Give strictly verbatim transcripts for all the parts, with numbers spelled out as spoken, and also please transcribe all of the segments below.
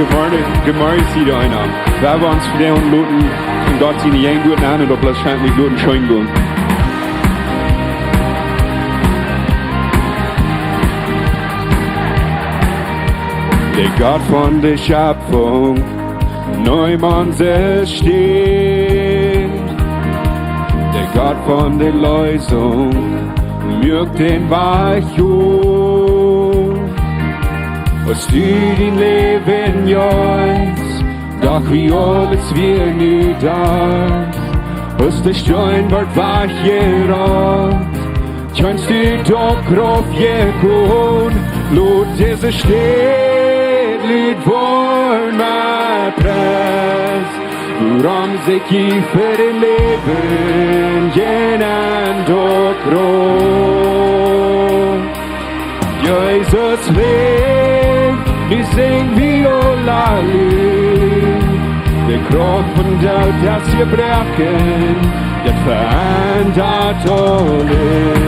Good morning, good morning, see you, Einer. Wie haben ons vandaag ontloten von Gott siene Jäajenwoat aun un daut bloos schient nich goot un scheen gonen. De Gott von de Schöpfung, neem onse Städ. De Gott von de Leesunk, muak dän Wajch op. Aus du dien Läwen jeefst, docht wie aules wia nu doa. Aus de Steen wort wajchjerollt, kjeemst du doch rauf jegonen. Lot dise Städ lud woaren met Pries, wuarom sikj jie fa dän Läwen jäwen un doa groot. Jesus läft, nu sinj wie aula Lud. De Krauft von Doot es jebroaken, daut veendat aules.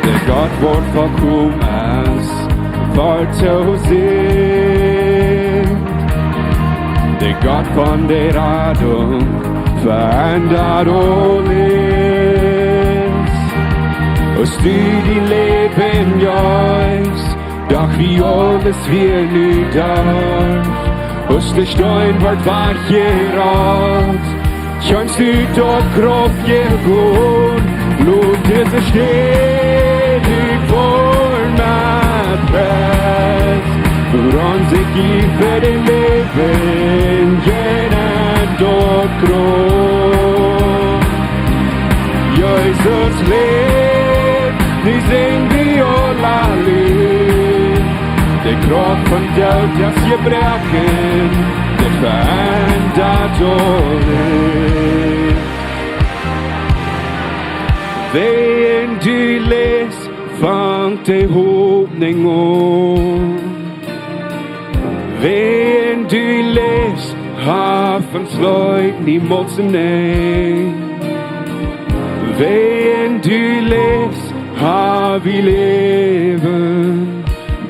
De Gott woat volkomen es, woat to seenen. De Gott von de Radunk veendat aules. Aus du dien Läwen jeefst, docht wie aules wia nu doa. Aus de Steen wort wajchjerollt, kjeemst du doch rauf jegonen. Lot dise Städ lud woaren met Pries, wuarom sikj jie fa dän Läwen jäwen un doa groot. Jesus läft, nu sinj wie aula Lud. De Krauft von Doot es jebroaken, daut veendat aules. Wan du läfst, fangt de Hopninj aun. Wan du läfst, haft ons Läwen niemols een Enj. Wan du läfst, hab wie Läwen.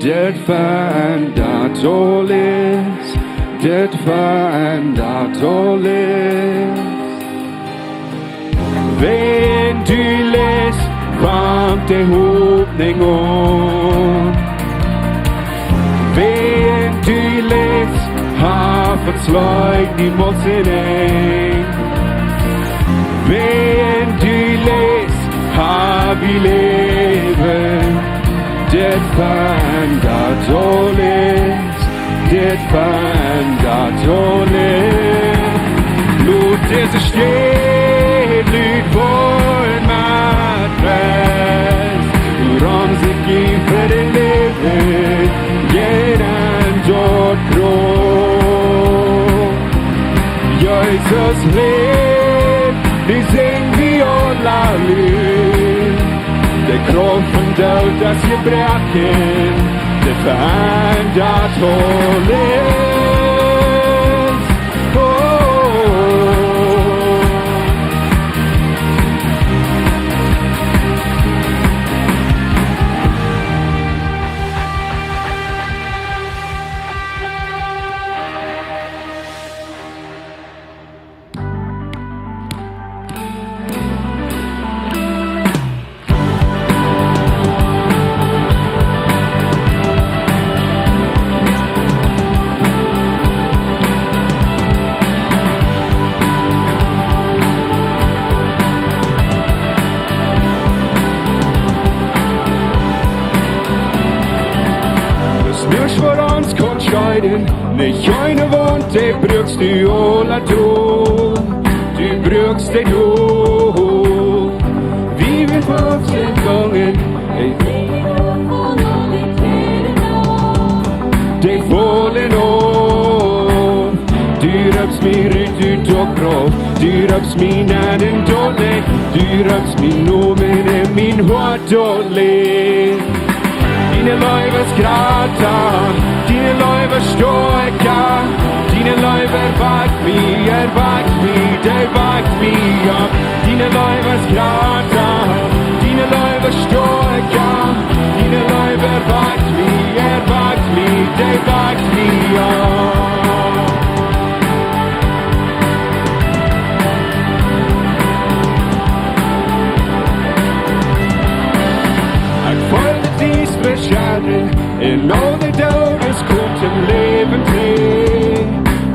Daut veendat aules, daut veendat aules. Wan du läfst, fangt de Hopninj aun. Wan du läfst, haft ons Läwen niemols een Enj. Wan du läfst, hab wie Läwen. Daut veendat aules, daut veendat aules. Lot dise Städ lud woaren met Pries, wuarom sikj jie fa dän Läwen jäwen un doa groot. Jesus läft, nu sinj wie aula Lud. De Krauft von Doot es jebroaken, daut veendat aules. Oh. Daut es nuscht, waut ons kaun scheeden, nich eene Wund, dee brukst du aula doa. Du brukst dee doa. Wie sent veloaren jegonen, dee faulen auf. Du reppst mie rut ut daut Graf, du reppst mie nenn en daut Licht, du reppst mien Nomen en mien Hoat daut läft. Diene Leew es jrata, diene Leew es stoakja, diene Leew erwakjt mie, erwakjt mie, dee wakjt mie opp. Diene Leew es jrata, diene Leew es stoakja, Un aul de Doodes kjemt toom Läwen trigj,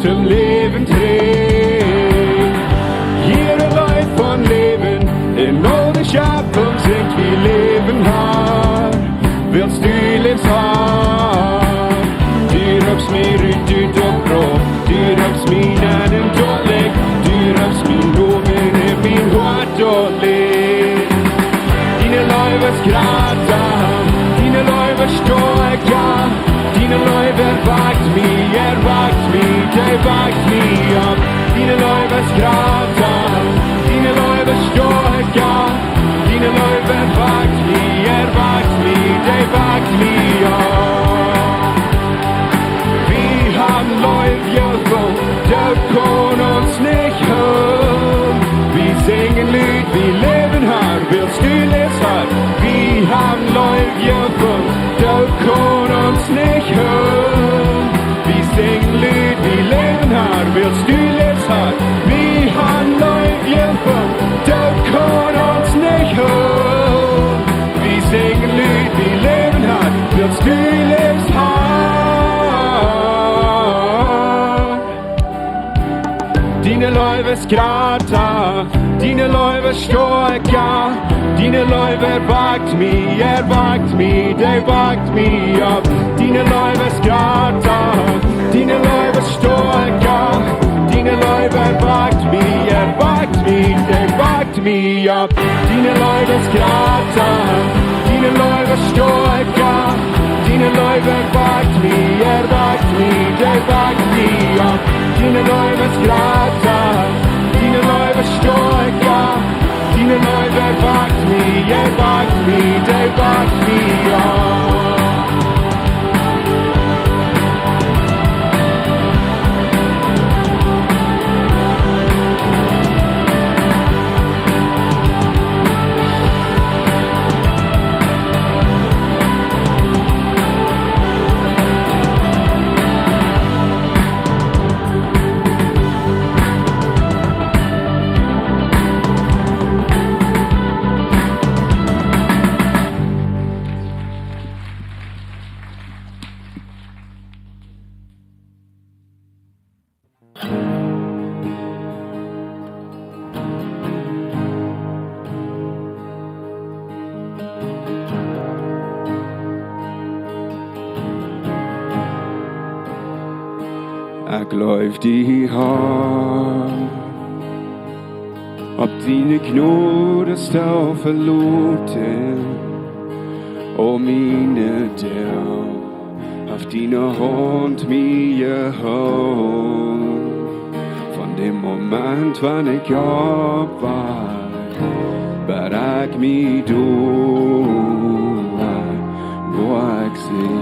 toom Läwen trigj. Hia de Leew von Läwen, un aul de Schepfunk sinjt: Wie läwen, Herr, wiels du läfst, Herr. Du roopst mie rut ut daut Graf, du roopst mie nenn en daut Licht, du roopst mien Nomen en mien Hoat daut Licht. Diene Leew es jrata, diene Leew es stoakja, diene Leew erwakjt mie, erwakjt mie, dee wakjt mie opp. Diene Leew es jrata, diene Leew es stoakja, diene Leew erwakjt mie, erwakjt mie, dee wakjt mie opp. Wie haben Leew jefungen, Doot kaun ons nich hoolen. Wie sinjen Leeda, wie läwen, Herr, wiels du läfst, Herr. Wie haben Leew jefungen, Doot kaun ons nich hoolen. Wie sinjen Leeda, wie läwen, Herr, wiels du läfst, Herr. Wie haben Leew jefungen, Doot kaun ons nich hoolen. Wie sinjen Leeda, wie läwen, Herr, wiels du läfst, Herr. Diene Leew es jrata, diene Leew es stoakja, diene Leew erwakjt mie, erwakjt mie, dee wakjt mie opp. Diene Leew es jrata, diene Leew es stoakja, diene Leew erwakjt mie, erwakjt mie, dee wakjt mie opp. Diene Leew es jrata, diene Leew es stoakja, diene Leew erwakjt mie, erwakjt mie, dee wakjt mie opp. Diene Leew es jrata, diene Leew es stoakja, diene Leew erwakjt mie, erwakjt mie, dee wakjt mie opp. Ekj leew die, Herr, opp diene Jnod es to veloten, o miene Däa. Haft diene Haunt mie jehoolen, von däm Moment, wan ekj oppwakj, bat ekj mie doa, wua ekj sie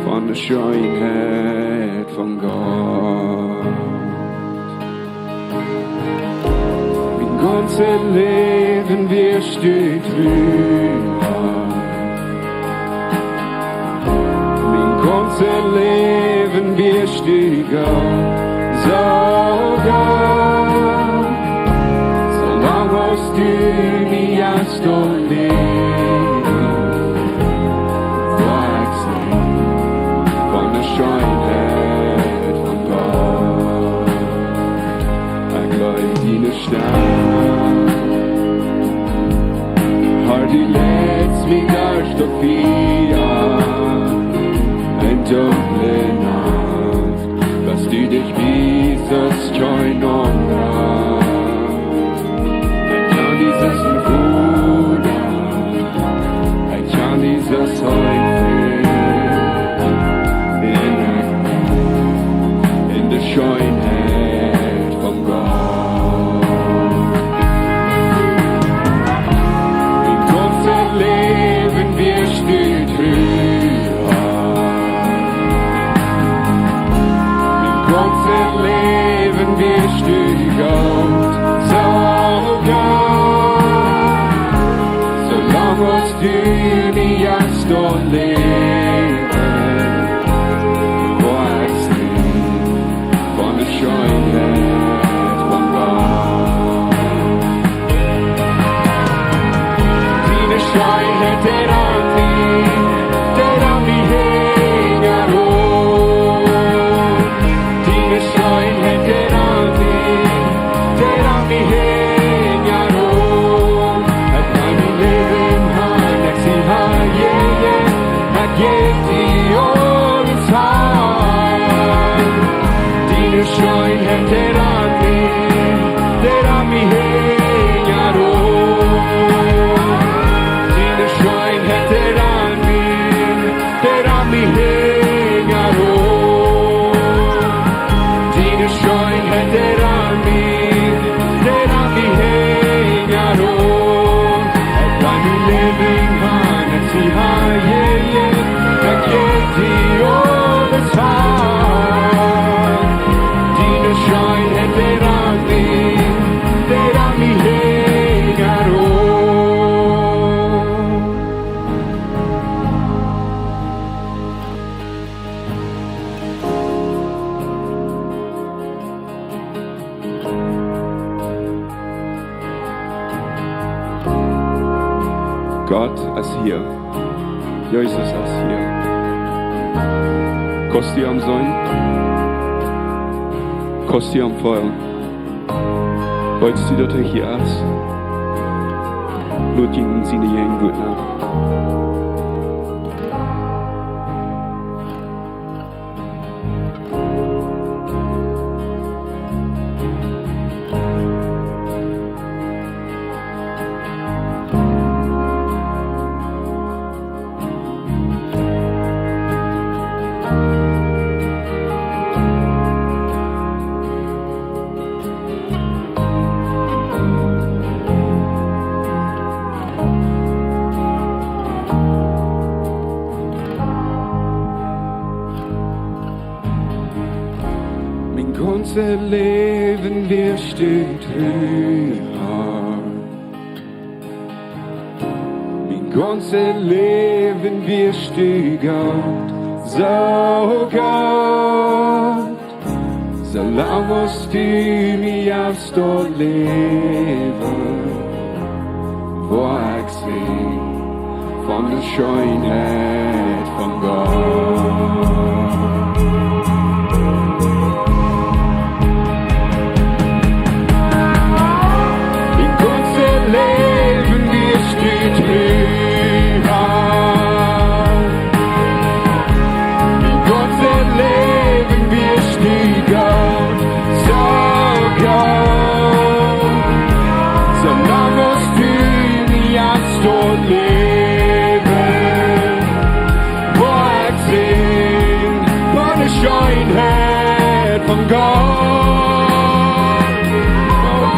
von de Scheenheit von Gott. Mien gaunzet Läwen wieescht du tru, Herr. Mien gaunzet Läwen wieescht du goot, soo goot. Soo lang aus du mie hast doa läwen, wua ekj sie von de Scheenheit von Gott. Ekj leew diene Stemm. Herr, du leitst mie derch daut Fia en dunkle Nacht, bat du die wiesest, kjeen aundra. Ekj kjan die soo goot, ekj kjan die soo heil, en de Scheenheit von Gott. Mien gaunzet Läwen wieescht du tru, Herr. Mien gaunzet Läwen wieescht du goot, soo goot. Soo lang aus du mie hast doa läwen, wua ekj sie von de Scheenheit von Gott. Diene Scheenheit, dee rant mie, dee rant mie Gott es hia. Jesus es hia. Kaust du am seenen? Kaust du am feelen? Weetst du, daut hee hia es? Lot die en siene Jäajenwuat nenn. Mien gaunzet Läwen wieescht du tru, Herr. Mien gaunzet Läwen wieescht du goot, soo goot. Soo lang aus du mie hast daut Läwen, woa ekj sinjen von de Scheenheit von Gott. Mien gaunzet Läwen wieescht du tru, Herr. Mien gaunzet Läwen wieescht du goot, soo goot. Soo lang aus du mie hast daut Läwen, woa ekj sinjen von de Scheenheit von Gott.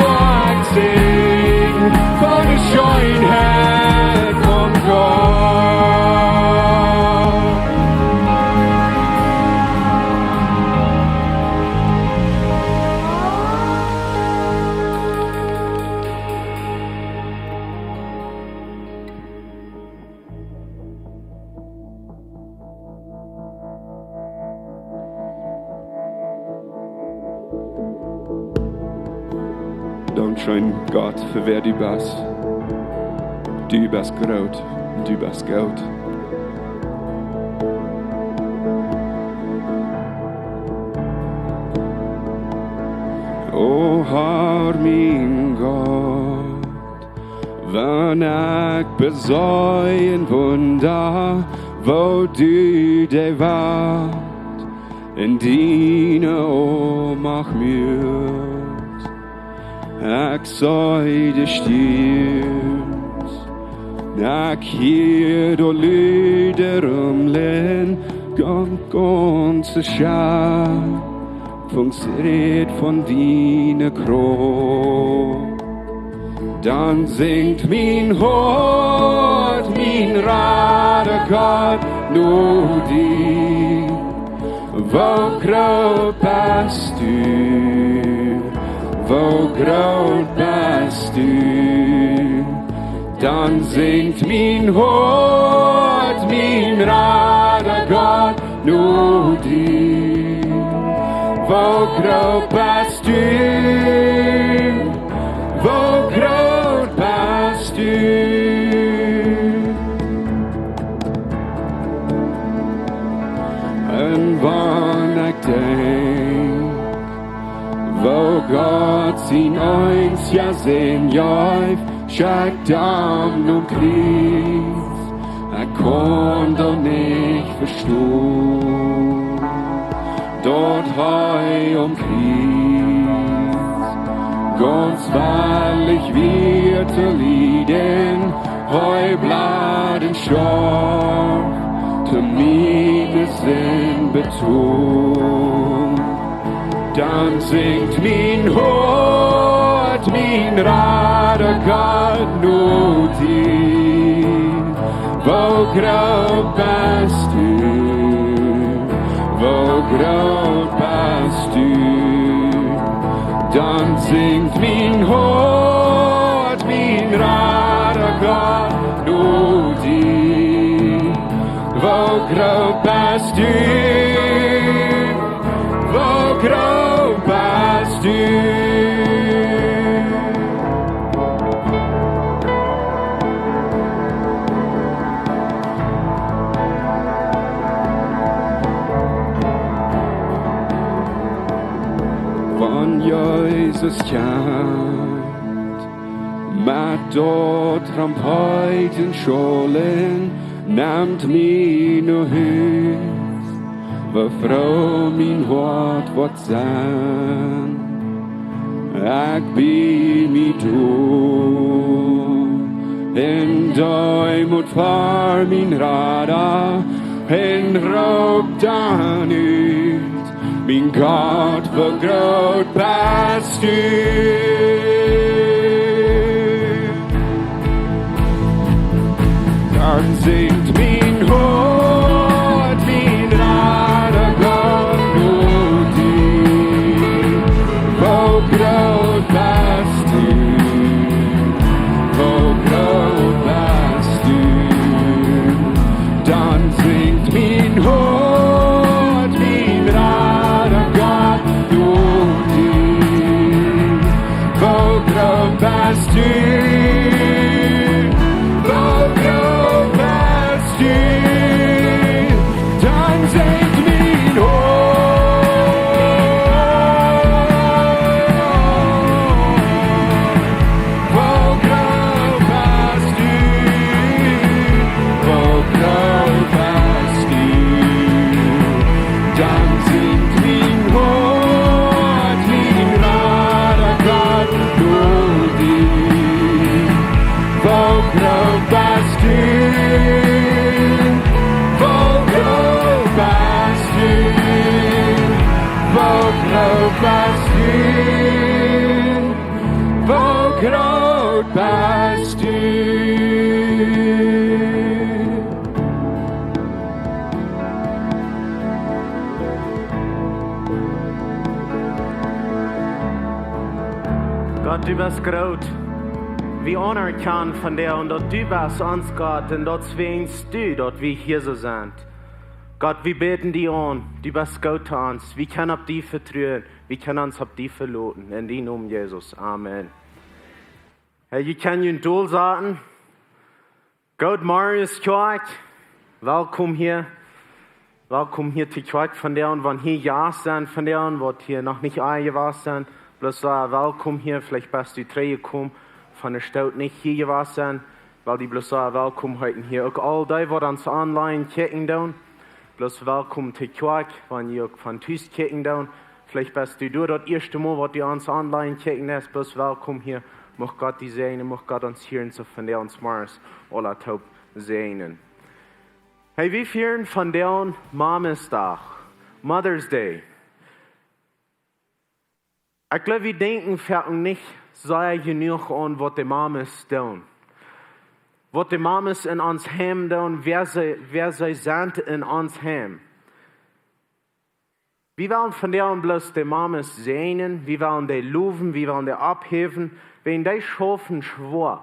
Woa ekj sinjen von de Scheenheit von Gott. Dankscheen, Gott, fa wäa du best. Du best groot, du best goot. O Herr, mien Gott, wan ekj beseenen Wunda, woo du de Welt en diene Oolmacht muakjst. Ekj see de Stierns, ekj hia daut Lud rumlen, gaunz, gaunze Schepunk rät von diene Krauft. Dan sinjt mien Hoat, mien Rada Gott, no die. Woo groot best du, woo groot best du. Dan sinjt mien Hoat, mien Rada Gott, no die. Woo groot best du, woo groot best du. Un wan ekj denkj, woo Gott sien eensja Sän jeef, schekjt am nom Kjriez. Ekj kaun daut nich vestonen, daut hee aum Kjriez gaunz wellich wia to lieden. Hee bleed un storf, to miene Sind betonen. Dan sinjt mien Hoat, mien Rada Gott, no die. Woo groot best du, woo groot best du. Dan sinjt mien Hoat, mien Rada Gott, no die. Woo groot best du, woo groot best du. Met daut Trompeten schallen, nemt mie no Hus, woo froo mien Hoat woat sennen. Ekj bie mie doa, en Deemoot ver mien Rada, en roop dan ut: Mien Gott, woo groot best du! Dan sinjt mien Hoat, mien Rada Gott, no die. Woo groot best du, woo groot best du. Dan sinjt mien Hoat, mien Rada Gott, no die. Woo groot best du, woo groot best du. Dan sinjt mien Hoat: Woo groot best du, woo groot best du. Dan sinjt mien Hoat, mien Rada Gott, no die. Woo groot best du, woo groot best du, woo groot best du, woo groot best du. Gott, du best groot. Wie aunerkjanen von die un daut du best ons Gott un daut es wäajens du, daut wie hia soo sent. Gott, wie bäden die aun, du best goot to ons. Wie kjennen opp die vetruen, wie kjennen ons opp die veloten. En dien Nomen, Jesus. Amen. Hey, jie kjennen junt dolsaten. Goot Morjes, Kjoakj. Welkom hia. Welkom hia to Kjoakj vondoag. Wan hia Jast sent vondoag, waut hia noch nich aul jewast sent, bloos, äh, welkom hia. Veleicht best du trigjjekomen von de Staut, nich hia jewast sent, well die bloos, äh, welkom heeten hia. Uk aul dee, waut ons online kjikjen doonen, bloos welkom to Kjoakj. Wan jie uk von Tus kjikjen doonen, veleicht best du doa daut ieeschte Mol, waut du ons online kjikjen deist, bloos welkom hia. Mucht Gott die säajnen, mucht Gott ons hia en soo vondoag ons Morjes aula toop säajnen. Hey, wie fieren vondoag Mamasdach, Mother's Day. Ekj gloow, wie denkjen foaken nich sea jenuach aun, waut de Mamas doonen. Waut de Mamas en ons Heim doonen, wäa see, wäa see sent en ons Heim. Wie wellen vondoag bloos de Mamas säajnen, wie wellen dee lowen, wie wellen dee opphäwen, wäajen dee schaufen schwoa.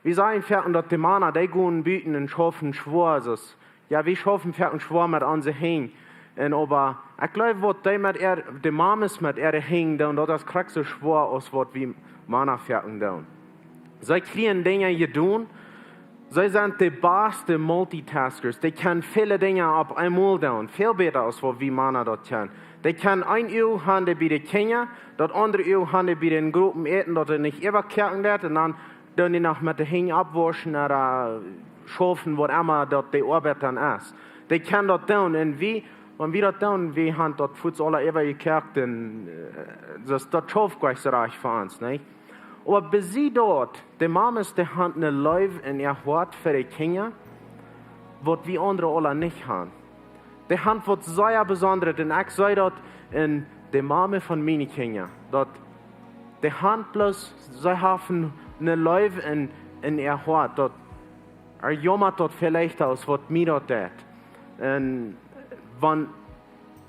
Wie sajen foaken, daut de Mana, dee gonen buten un schaufen schwoa, soo aus, jo, wie schaufen foaken schwoa met onse Henj. Un oba, ekj gloow, waut dee met äa, de Mamas met äare Henj doonen, daut es krakjt soo schwoa aus waut wie Mana foaken doonen. See kjrieen Dinja jedonen, see sent de baste Multitaskers. Dee kjennen väle Dinja opp eemol doonen, väl bäta aus waut wie Mana daut kjennen. Dee kjennen een Uag han dee bie de Kjinja, daut aundre Uag han dee bie dän Gruppen äten, daut dee nich äwakjäakjen deit, un dan doonen dee noch met de Henj oppwauschen ooda schaufen, waut emma daut de Oabeit dan es. Dee kjennen daut doonen, un wie, wan wie daut doonen, wie han daut fuaz aula äwajekjäakt, un, äh, daut, daut schauft nich soo rajcht fa ons, nä? Oba besie daut, de Mamas, dee han ne Leew en äa Hoat fa de Kjinja, waut wie aundre aula nich han. Dee han waut sea Besondret, un ekj see daut en de Mama von miene Kjinja, daut dee han bloos, see haft ne Leew en, en äa Hoat, daut ar jommat daut väl leichta aus waut mie daut deit. Un wan,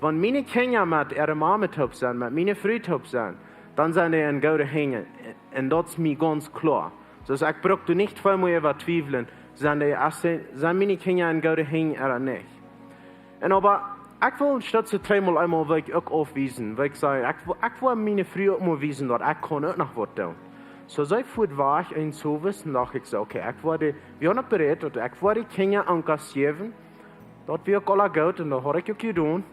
wan miene Kjinja met äare Mama toop sent, met miene Fru toop sent, dan sent dee en goode Henj. Un daut es mie gaunz kloa. Soo aus ekj bruck doa nich väl mea äwa twiewlen, sent dee, aus dee, sent miene Kjinja en goode Henj ooda nich. Un oba, ekj well eenstotse tweemol eemol, well ekj uk aufwiesen, well ekj saj, ekj wo-, ekj woa miene Fru uk mol wiesen, daut ekj kaun uk noch waut doonen. Soo see fuat wajch eenen Owes, un docht ekj soo, okay, ekj woa dee, wie han daut bereed, daut ekj woa de Kjinja Ankas jäwen, daut wia uk aula goot, un daut haud ekj uk jedonen.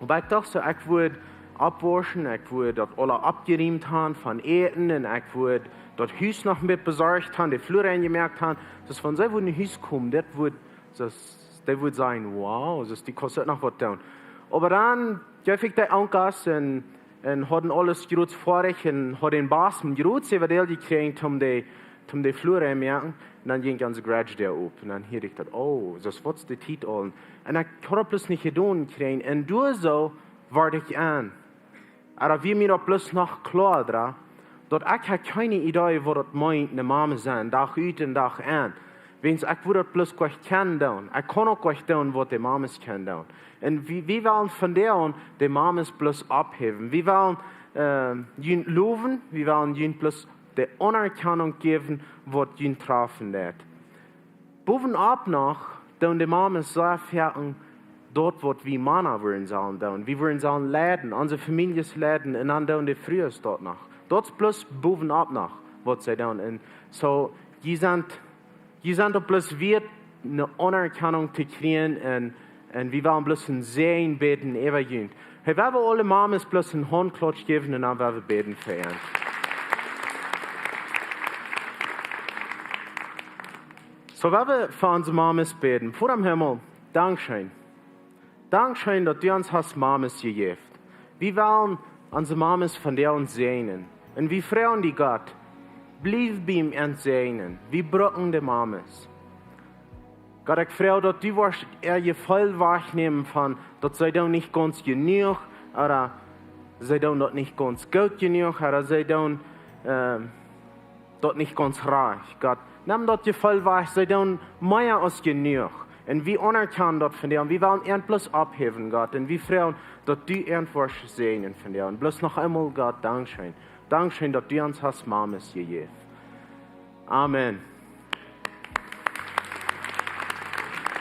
Oba ekj docht soo, ekj wudd oppwauschen, ekj wudd daut aula oppjeriemt han von Äten un ekj wudd daut Hus noch met besorcht han, de Flua rein jemoakt han. Soo wan see wudden no Hus komen, daut wudd, soo, dee wudd sajen: "Wow, soo, du kaust uk noch waut doonen." Oba dan jeef ekj dee Onkas un, un hauden aules jrod foadich un haud dän Bas een jrod Äwadeel jekjräajen, om de, om de Flua rein moaken. Un dan jinkj onse garage Däa op un dan hieed ekj daut: "Oh, soo, waut es de Tiet aul?" Un ekj haud daut bloos nich jedonen jekjräajen. Un doa soo wort ekj aun. Oba wia mie daut bloos noch kloara, daut ekj haud kjeene Idee, waut daut meent, ne Mame sennen, Dach ut un Dach enn. Wiels ekj wudd daut bloos nich kjennen doonen. Ekj kunn uk nich doonen, waut de Mames kjennen doonen. Un wie, wie wellen vondoag de Mames bloos opphäwen. Wie wellen, äh, junt lowen, wie wellen junt bloos de Aunerkjanunk jäwen, waut junt trafen deit. Bowen opp noch, dan de Mames soo foaken daut, waut wie Mana wudden sellen doonen. Wie wudden sellen leiden, onse Famieljes leiden, un dan doonen de Frues daut noch. Daut es bloos bowen opp noch, waut see doonen. Un soo, jie sent, jie sent opp bloos wieet, ne Aunerkjanunk to kjrieen un, un wie wellen bloos een Säajen bäden äwa junt. Hey, wie wellen aule Mames bloos een Hauntklotsch jäwen un dan wellen wie bäden fa an. Soo, wie wellen fa onse Mames bäden. Voda em Himmel, dankscheen. Dankscheen, daut du ons hast Mames jejäft. Wie wellen onse Mames vondoag säajnen. Un wie froagen die, Gott, bliew bie an säajnen. Wie brucken de Mames. Gott, ekj froag, daut du woascht äa Jefeel wajchnämen von, daut see doonen nich gaunz jenuach, oda see doonen daut nich gaunz goot jenuach, oda see doonen, äh, daut nich gaunz rajcht. Gott, nemm daut Jefeel wajch, see doonen mea aus jenuach. Un wie aunerkjanen daut vondoag. Un wie wellen an bloos opphäwen, Gott. Un wie froagen, daut du an woascht säajnen vondoag. Un bloos noch eemol, Gott, dankscheen. Dankscheen, daut du ons hast Mames jejäft. Amen.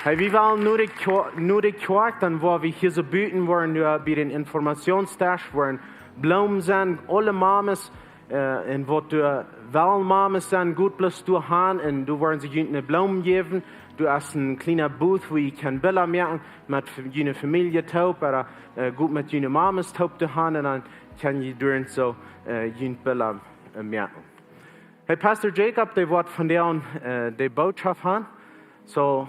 Hey, wie wellen no de Kjoakj, no de Kjoakj, dan woa wie hia soo buten woaren, doa bie dän Informationsdesk woaren Bloomen sennen, aule Mames, äh, un waut doa wellen Mames sennen, goot bloos doa han, un doa woaren see junt ne Bloom jäwen. Doa es een kjliena Booth, wua jie kjennen Bilda moaken, met f-, june Famielje toop, oda, äh, goot met june Mames toop to han, un dan kjenn jie doa soo, äh, junt Bilda, äh, moaken. Hey, Pastor Jacob, dee woat vondoag, äh, de Bootschoft han. Soo.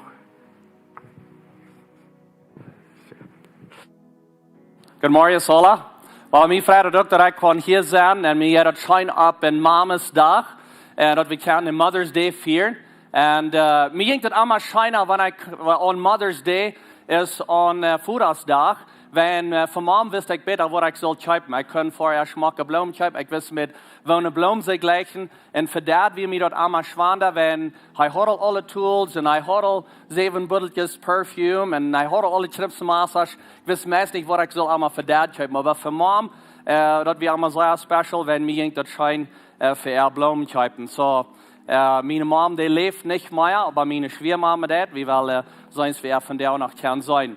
Goodemorjen, Sola. Well, mie freit daut uk, daut ekj kaun hia sennen un mie jeit daut scheen opp een Mames Dach, äh, daut wie kjennen een Mother's Day fieren. Un, äh, mie jinkj daut emma scheena, wan ekj, wan Mother's Day es aun, äh, Vodasch Dach. Wan, äh, fa Mam wist ekj bäta, waut ekj sull kjeepen. Ekj kunn foaken schmocke Bloomen kjeepen. Ekj wist, met woone Bloomen see jlikjen. Un fa Dad wia mie daut emma schwanda, wan hee haud aul aule Tools un hee haud aul säwen Buttelkjes Perfume un hee haud aul aule Kjnipsmaschinen. Ekj wist meist nich, waut ekj sull emma fa Dad kjeepen. Oba fa Mam, äh, daut wia emma sea special, wan mie jinkj daut scheen, äh, fa äa Bloomen kjeepen. Soo, äh, miene Mam, dee läft nich mea, oba miene Schwiamam deit. Wie wellen, äh, seenen, aus wie äa vondoag noch kjennen seenen.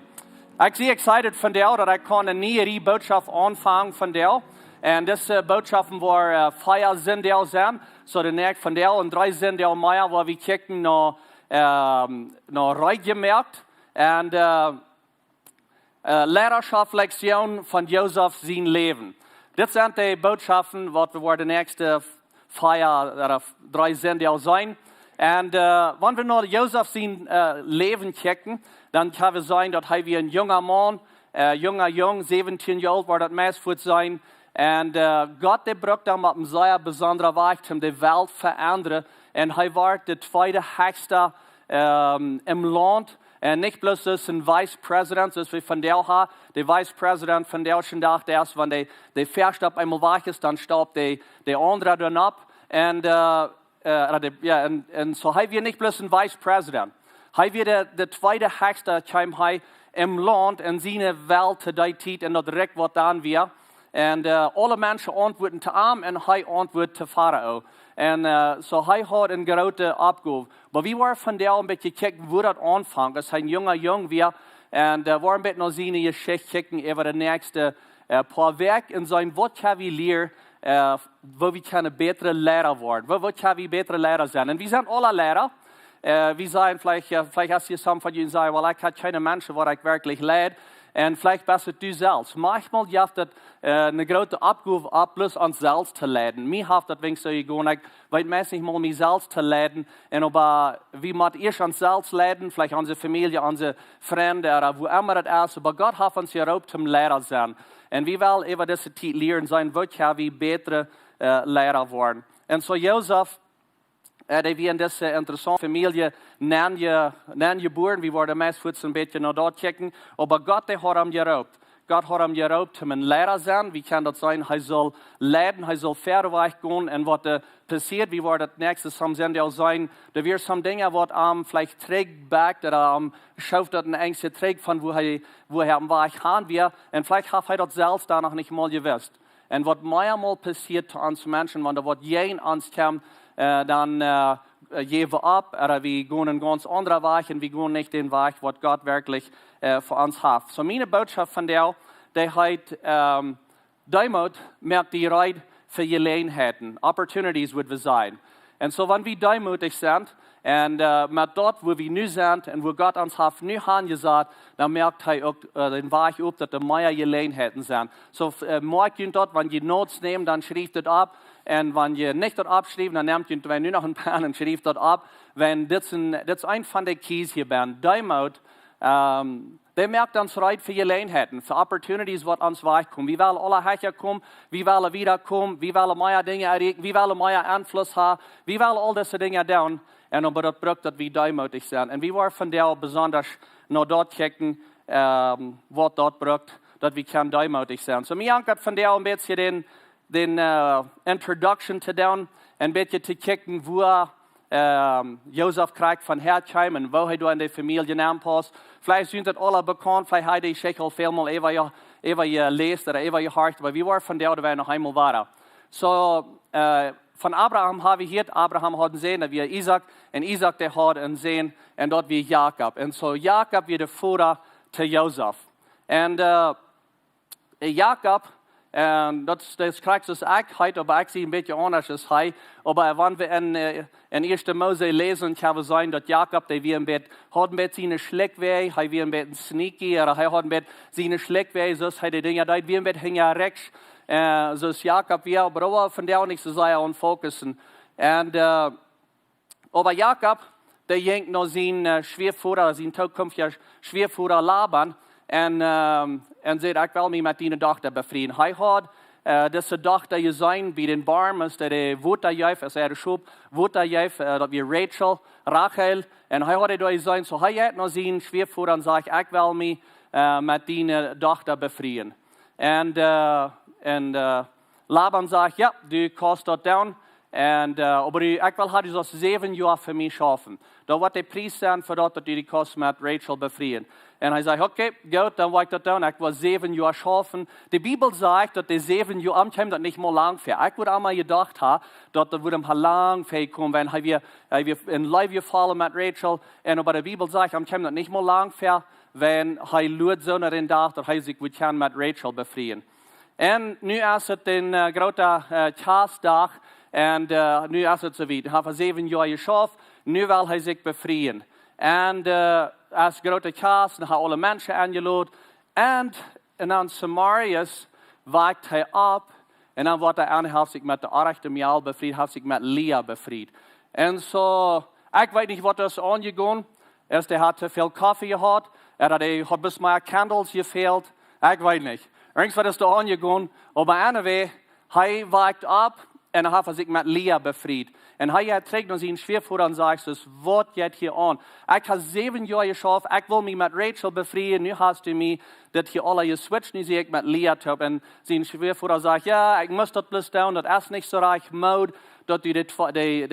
Ekj sie excited vondoag, daut ekj kaun eene niee Rieej Bootschoft aunfangen vondoag. Un dise, äh, Bootschoften woaren, äh, vea Sindach sennen. Soo, de näakjste vondoag un dree Sindach mea, wua wie kjikjen no, ähm, no Reed jemoakt. Un, äh, äh, Leidaschoftslektion von Josef sien Läwen. Dit sent de Bootschoften, waut wie woaren de näakjste vea, äh, dree Sindach seenen. Un, äh, wan wie no Josef sien, äh, Läwen kjikjen, dan kjenn wie seenen, daut hee wia een junga Maun, äh, junga Jung, säwentieen Joa oolt, wia daut meist fa sennen. Un, äh, Gott, dee brukt am opp een sea besondra Wajch, om de Welt veendren. Un hee wort de tweede hechsta, ähm, em Launt. Un nich bloos aus een Vice President, soo aus wie vondoag haben. De Vice President vondoag dän Dach, dee es, wan de, de ieeschte opp eemol wajch es, dan staupt de, de aundra dan opp. Un, äh, äh, oda de, jo, un, un soo, hee wia nich bloos een Vice President. Hee wia de, de tweede hechsta, kjeem hee em Launt, en siene Welt, to dee Tiet, un daut Rikj, waut dan wia. Un, äh, aule Menschen auntwuaden to am, un hee auntwuad to Farao. Un, äh, soo, hee haud eene groote Oppgow. Oba wie woaren vondoag een bät kjikjen, woo daut aunfangt, aus hee een junga Jung wia. Un, äh, woaren een bät no siene Jeschicht kjikjen äwa de näakjste, äh, poa Wäakj un seenen, waut kjenn wie lieren, äh, woo wie kjennen bätre Leida woaren. Woo, woo kjenn wie bätre Leida sennen? Un wie sent aula Leida. Äh, wie sent veleicht, äh, veleicht es hia some von junt, dee sajen: "Well, ekj hab kjeene Menschen, waut ekj werkjlich leid." Un veleicht best du selfst. Maunchmol jeft daut eene groote Oppgow opp, bloos ons selfst to leiden. Mie haft daut weens soo jegonen, ekj weet meist nich mol mie selfst to leiden. Un oba wie motten ieescht ons selfst leiden, veleicht onse Famielje, onse Frind, ooda wua emma daut es. Oba Gott haft ons jeroopt toom Liera sennen. Un wie wellen äwa dise Tiet lieren sennen, woo kjenn wie bätre Liera woaren. Un soo Josef, dee wia en dise interessaunte Famielje nenn jebuaren. Wie woaren meist fuats een bät no daut kjikjen. Oba Gott, dee haud am jeroopt. Gott haud am jeroopt toom een Liera sennen. Wie kjennen daut seenen, hee sull leiden, hee sull väawajch gonen. Un waut passieed, wie woaren daut näakjste Sindach seenen, doa wieren some Dinja, waut am veleicht trigjbakjt, ooda am schoof daut een Enjstje trigj von wua hee, wua hee aum Wajch han wia. Un veleicht haft hee daut selfst dan noch nich mol jewist. Un waut meamol passieet to ons Menschen, wan doa waut jäajen ons kjemt, dan jäw wie opp, ooda wie gonen een gaunz aundren Wajch un wie gonen nich dän Wajch, waut Gott werkjlich fa ons haft. Soo miene Bootschoft vondoag, dee heet, Deemoot moakt die reed fa Jeläajenheiten, opportunities, wudd wie sajen. Un soo wan wie deemootich sent, un met daut, wua wie nu sent un wua Gott ons haft nu hanjesat, dan moakt hee uk dän Wajch op, daut doa mea Jeläajenheiten sent. Soo moakt junt daut, wan jie notes nämen, dan schrieft daut opp. Un wan jie nich daut oppschriewen, dan nemt junt twee nu noch een Penn un schrieft daut opp. Wan dit es een von de keys hia benn, Deemoot, dee moakt ons reed fa Jeläajenheiten, fa opportunities, waut ons Wajch komen. Wie wellen aula hecha komen, wie wellen wieda komen, wie wellen mea Dinja erreichen, wie wellen mea Enfluss haben, wie wellen aul dise Dinja doonen. Un oba daut brukt, daut wie deemootich sent. Un wie woaren vondoag besondasch no daut kjikjen, waut daut brukt, daut wie kjennen deemootich sennen. Soo mie jankat vondoag een bät dän, dän introduction to doonen, een bät to kjikjen, wua Josef krakjt von häakjeem un woo hee doa en de Famielje nenpaust. Veleicht sent daut aula bekaunt, veleicht hast du de Jeschicht aul välmol äwa jeläst ooda äwa jehorcht, oba wie woaren vondoag doawäajen noch eemol wada. Soo, von Abraham ha wie jehieet, Abraham haud een Sän, daut wia Isaak, un Isaak, dee haud een Sän, un daut wia Jakob. Un soo Jakob wia de Voda to Josef. Un Jakob, daut es krakjt soo aus ekj heet, oba ekj sie een bät aundasch aus hee. Oba wan wie en ieeschte Mose läsen, kjenn wie seenen, daut Jakob, dee wia een bät, haud een bät siene Schlikjwäaj, hee wia een bät sneaky, ooda hee haud een bät siene Schlikjwäaj, soo aus hee de Dinja deed, wia een bät hinjarekjs, soo aus Jakob wia, oba doa woa wie vondoag nich soo sea aun fokussen. Un oba Jakob, dee jinkj no sien Schwiavoda, sien tookjinftja Schwiavoda Laban, un säd: Ekj well mie met diene Dochta befrieen. Hee haud dise Dochta jeseenen bie dän Boom, aus dee Wota jeef, aus äa Schop Wota jeef, daut wia Rachel, Rachel. Un hee haud dee doa jeseenen, soo hee jinkj no sien Schwiavoda un sajcht: Ekj well mie met diene Dochta befrieen. Un Laban sajcht: Jo, du kaust daut doonen. Un oba ekj well haben, du saust säwen Joa fa mie schaufen. Daut woat de Pries sennen fa daut, daut du die kaust met Rachel befrieen. Un hee sajcht: Okay, goot, dan woa ekj daut doonen. Ekj woa säwen Joa schaufen. De Bibel sajcht, daut de säwen Joa, am kjeem daut nich mol lang väa. Ekj wudd emma jedocht haben, daut daut wudd am lang väakomen, wan hee wia en Leew jefollen met Rachel. Un oba de Bibel sajcht, am kjeem daut nich mol lang väa, wan hee luat soo no dän Dach, daut hee sikj wudd kjennen met Rachel befrieen. Un nu es et een groota Kjastdach. Un nu es et soo wiet. Hee haft säwen Joa jeschauft. Nu well hee sikj befrieen. Un es groota Kjast, un haft aule Menschen enjelot. Un dan zemorjes wakjt hee opp. Un dan woat hee en, haft sikj met de orrajchte Mejal befriet, haft sikj met Lia befriet. Un soo, ekj weet nich, waut es aunjegonen. Aus dee haud too väl Koffe jehaut, ooda dee haud bloos mea candles jefält. Ekj weet nich. Irjentwaut es doa aunjegonen. Oba anyway, hee wakjt opp un haft sikj met Lia befriet. Un hee jeit trigj no sien Schwiavoda un sajcht: Waut jeit hia aun? Ekj hab säwen Joa jeschauft, ekj wull mie met Rachel befrieen, nu hast du mie dit hia aula jeswitcht, nu sie ekj met Lia toop. Un sien Schwiavoda sajcht: Jo, ekj must daut bloos doonen, daut es nich soo rajcht Mood, daut du de tweede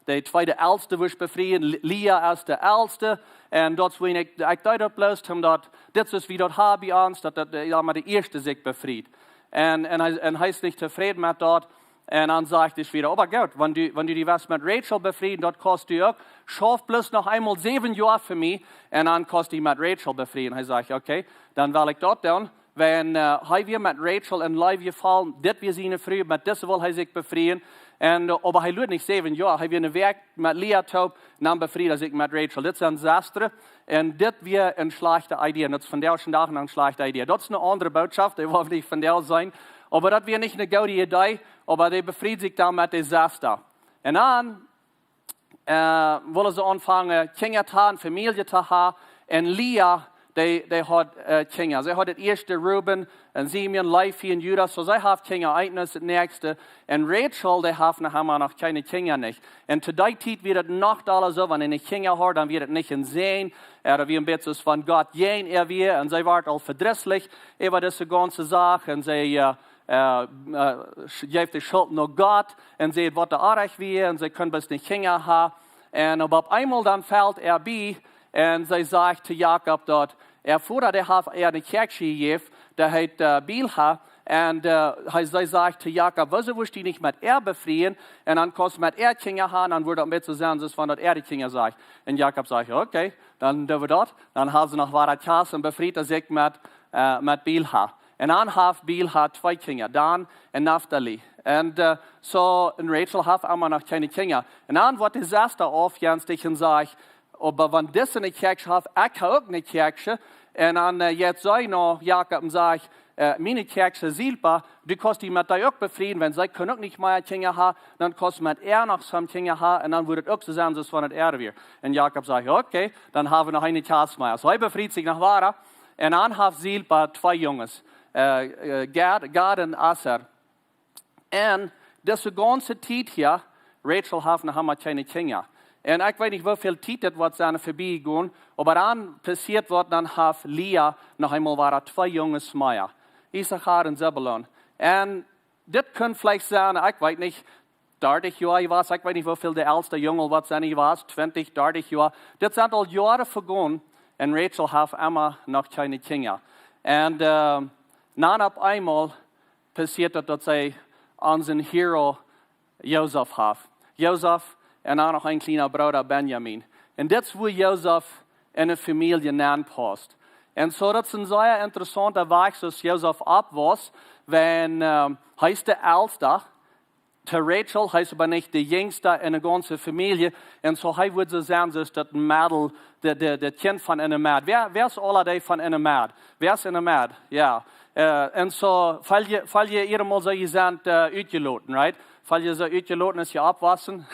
de tweede elste wurscht befrieen. Lia es de elste. Un daut es wuarom ekj deed daut bloos, omdaut dit es, woo wie daut haben bie ons, daut de ieeschte sikj befriet. Un hee es nich tofräd met daut. Un dan sajcht hee wieda: Oba goot, wan du die west met Rachel befrieen, daut kaust du uk. Schauf bloos noch eemol säwen Joa fa mie, un dan kaust du die met Rachel befrieen. Hee sajcht: Okay, dan well ekj daut doonen. Wan äh, hee wia met Rachel en Leew jefollen, dit wia siene Fru, met dise wull hee sikj befrieen. Un äh, oba hee luad nich säwen Joa, hee wia eene Wäakj met Lea toop, un dan befried hee sikj met Rachel. Dit sent Sestren. Un dit wia eene schlajchte Idee. Un daut es vondoag dän Dach noch eene schlajchte Idee. Daut es eene aundre Bootschoft, dee woa wie nich vondoag seenen. Oba daut wia nich eene goode Idee, oba dee befried sikj dan met de Sesta. Un dan äh, wullen see aunfangen, Kjinja to haben, Famielje to haben. Un Lea, dee, dee haud äh, Kjinja. See haud daut ieeschte Reuben un Simeon, Levi un Juda. Soo see haft Kjinja, eent no daut näakjste. Un Rachel, dee haft noch emma noch kjeene Kjinja nich. Un to dee Tiet wia daut noch dolla soo, wan eena Kjinja haud, dan wia daut nich een Säajen. Äh, daut wia een bät soo aus wan Gott jäajen äa wia. Un see wort aul vedrisslich äwa dise gaunze Sach. Un see äh, äh, äh, sch- jeef de Schult no Gott un säd, waut doa oajch wia, un see kunn bloos nich Kjinja haben. Un opp, opp eemol dan felt äa bie, un see sajcht to Jakob daut, äa Voda, dee haft äa eene Kjäakjsche jejäft, dee heet äh, Bilha. Un äh, hee, see sajcht to Jakob, wuarom wurscht du die nich met äa befrieen? Un dan kaust met äa Kjinja haben, dan wudd daut een bät soo sennen, soo aus wan daut äare Kjinja sent. Un Jakob sajcht, okay, dan doo wie daut. Dan hauden see noch wada Kjast un befrieden sikj met, äh, met Bilha. Un dan haft Bilha twee Kjinja, Dan un Naftali. Un äh, soo, un Rachel haft emma noch kjeene Kjinja. Un dan woat de Sesta aufjenstich un sajcht, oba wan dise eene Kjäakjsche haft, ekj hab uk eene Kjäakjsche. Un dan äh, jeit see no Jakob un sajcht, äh, miene Kjäakjsche Silpa, du kaust die met dee uk befrieen, wan see kunn uk nich mea Kjinja haben, dan kaust met äa noch some Kjinja haben, un dan wudd daut uk soo sennen, soo aus wan daut äare wia. Un Jakob sajcht, okay, dan hab wie noch eene Kjast mea. Soo hee befriet sikj noch wada. Un dan haft Silpa twee Junges, äh, äh, Gad, Gad un Aser. Un dise gaunze Tiet hia, Rachel haft noch emma kjeene Kjinja. Un ekj weet nich, woo väl Tiet daut woat sennen vebie jegonen, oba dan passieet waut, dan haft Lea noch eemol wada twee Junges mea, Issachar un Sebulon. Un dit kunn veleicht sennen, ekj weet nich, dartich Joa jewast, ekj weet nich, woo väl de elsta Jung woat sennen jewast, twintich, dartich Joa. Dit sent aul Joaren vegonen, un Rachel haft emma noch kjeene Kjinja. Un äh, dan opp eemol passieet daut, daut see onsen Hero Josef haft. Josef un dan noch een kjliena Brooda, Benjamin. Un dit es, wua Josef en de Famielje nenpaust. Un soo, daut es een sea interessaunta Wajch, soo aus Josef oppwuss, wan äh, hee es de elsta to Rachel, hee es oba nich de jinjsta en de gaunze Famielje. Un soo, hee wudd soo sennen, soo aus daut Meddel, de, de, daut Kjint von enne Medd. Wäa, wäa es aula dee von enne Medd? Wäa es enne Medd? Jo. Äh, un soo, veleicht, veleicht jie emol soo, jie sent äh, utjeloten, right? Veleicht soo utjeloten aus jie oppwussen.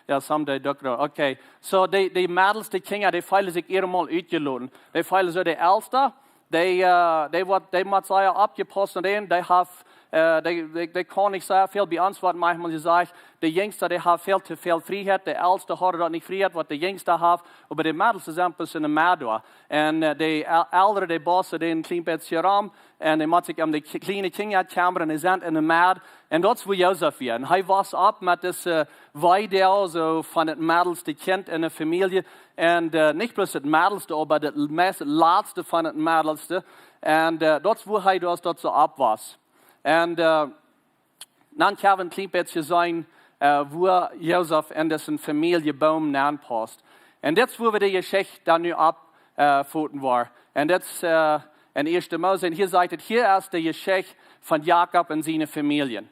Jo, someday, Dokta. Okay. Soo, dee, dee meddels, dee Kjinja, dee feelen sikj emol utjeloten. Dee feelen soo, de elsta, dee, äh, dee woat, dee mott sea oppjepaust un dee, dee haft, äh, dee, dee, dee kaun nich sea väl. Bie ons woat maunchmol jesajcht, de jinjsta, dee haft väl too väl Frieheit, de elsta haft daut nich Frieheit, waut de jinjsta haft, oba de meddels sent bloos enne Medd doa. Un äh, de el-, eldre, dee baussen dän een kjlien bät rom, un dee mott sikj om de kj-, kjliene Kjinja kjemren, dee sent enne Medd. Un daut es, wua Josef wia. Un hee wuss opp met dise Weedoag, soo von daut meddelste Kjint en de Famielje. Un äh, nich bloos daut meddelste, oba daut meist latste von daut meddelste. Un äh, daut es, wua hee daut, daut soo oppwuss. Un äh, dan kjenn wie een kjlien bät seenen, äh, wua Josef en disen Famieljebaum nenpaust. Un dit es, wua wie de Jeschicht dan nu opp äh, foten woaren. Un dit es äh, en ieeschte Mose. Un hia sajcht et, hia es de Jeschicht von Jakob un siene Famielje.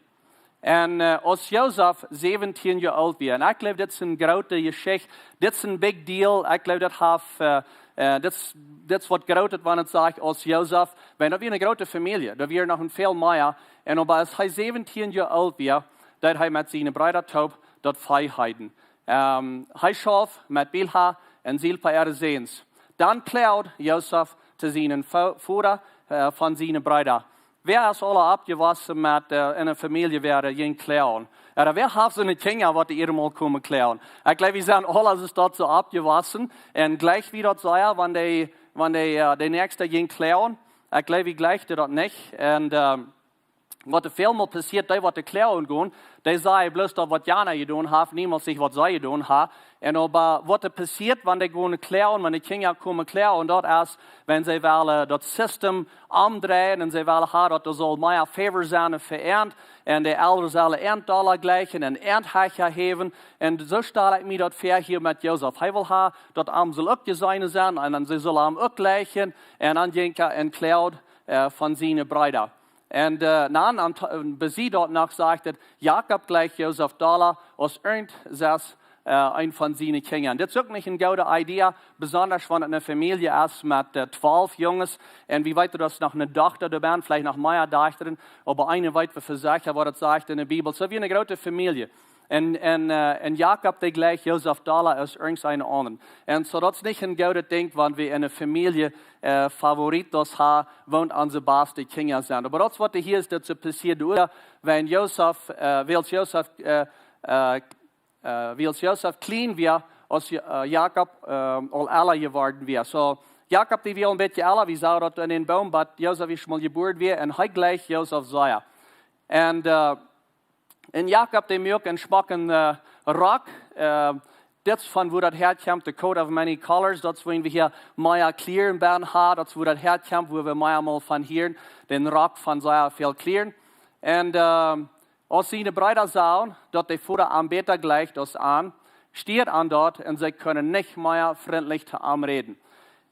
Un äh, aus Josef säwentieen Joa oolt wia, un ekj jleew, dit es eene groote Jeschicht, dit es een big deal, ekj jleew, daut haft, äh, äh, dit es, dit es waut Grootet, wan et sajcht, aus Josef, wiels daut wia eene groote Famielje, doa wia noch een väl mea. Un oba aus hee säwentieen Joa oolt wia, deed hee met siene Breeda toop daut Vee heeden. Ähm, hee schauft met Bilha un Silpa äare Säns. Dan kloagd Josef to sienen Vo-, Voda äh, von siene Breeda. Wäa es aula oppjewossen met äh, en eene Famielje, wäa jinkj kloagen? Ooda wäa haft soone Kjinja, waut dee emol komen kloagen? Ekj jleew, wie sent aula, es daut soo oppjewossen. Un jlikj wie daut sea, wan dee, wan dee, äh, de näakjste jinkj kloagen. Ekj jleew, wie jlikjden daut nich. Un ähm, waut väl mol passieet, dee waut kloagen gonen, dee sajen bloos daut, waut jana jedonen haft, niemols nich, waut see jedonen haben. Un oba waut passieet, wan dee gonen kloagen, wan de Kjinja komen kloagen, daut es, wan see wellen daut System omdreien un see wellen haben, daut doa saul mea favor sennen fa an, un de Elren sellen an dolla jlikjen un an hecha häwen. Un soo stal ekj mie daut väa hia met Josef. Hee well haben, daut am saul uk jeseenen sennen, un dan see sullen am uk jlikjen. Un dan jinkj hee un kloagd äh, von siene Breeda. Un äh, dan am, besied daut noch sajcht et, Jakob jleicht Josef dolla aus irjent sest äh, een von siene Kjinja. Dit es uk nich eene goode Idee, besonda wan et eene Famielje es met äh, twalf Junges. Un wie weeten, daut es noch eene Dochta doabie, veleicht noch mea Dochtasch, oba eene weet wie fa secha, waut et sajcht enne Bibel. Soo wie eene groote Famielje. Un, un, äh, un Jakob, dee jleicht Josef dolla aus irjent een aundra. Un soo, daut es nich een goodet Dinkj, wan wie enne Famielje äh, favoritos haben, waut onse baste Kjinja sent. Oba daut es waut hia es, daut soo passieet. Ooda wan Josef, äh, wiels Josef, äh, äh, äh, wiels Josef kjlien wia, aus Jo- äh, Jakob äh, aul ella jeworden wia. Soo, Jakob, dee wia een bät ella, wie sagen daut en dän Boom, bat Josef ieescht mol jebuaren wia, un hee jleicht Josef sea. Un äh, un Jakob, dee muak een schmocken äh, Rock. Äh, dit es von wua daut häakjemt, the coat of many colors. Daut es wua wie hia mea Kjlieren haben, daut es wua daut häakjemt, wua wie mea mol von hieren, dän Rock von sea väl Kjlieren. Un äh, aus siene Breeda sagen, daut de Voda am bäta jleicht aus an, stieet an daut un see kunnen nich mea frintlich to am räden.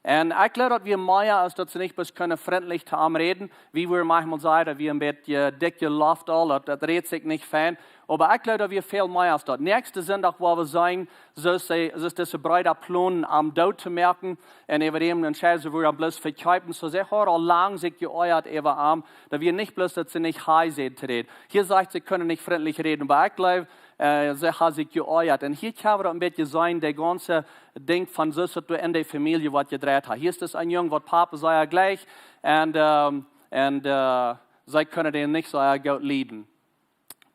Un ekj jleew, daut wia mea aus daut see nich bloos kunnen frintlich to am räden. Wie wudden maunchmol sajen, daut wia een bät dikj jeloft aul, daut, daut rät sikj nich fein. Oba ekj jleew, daut wia väl mea aus daut. Näakjsten Sindach woa wie seenen, soo aus see, soo aus dise Breeda plonen, am doot to moaken. Un äwa däm entscheiden see, wua am bloos vekjeepen. Soo see hauden aul lang sikj jeoajat äwa am. Daut wia nich bloos, daut see nich hee säden to räden. Hia sajcht, see kunnen nich frintlich räden. Oba ekj jleew, äh, see haben sikj jeoajat. Un hia kjenn wie daut een bät seenen, de gaunze Dinkj von soo aus daut en de Famielje waut jedreit haft. Hia es dus een Jung, waut Papa sea jleicht, un, ähm, un äh, see kunnen dän nich sea goot lieden.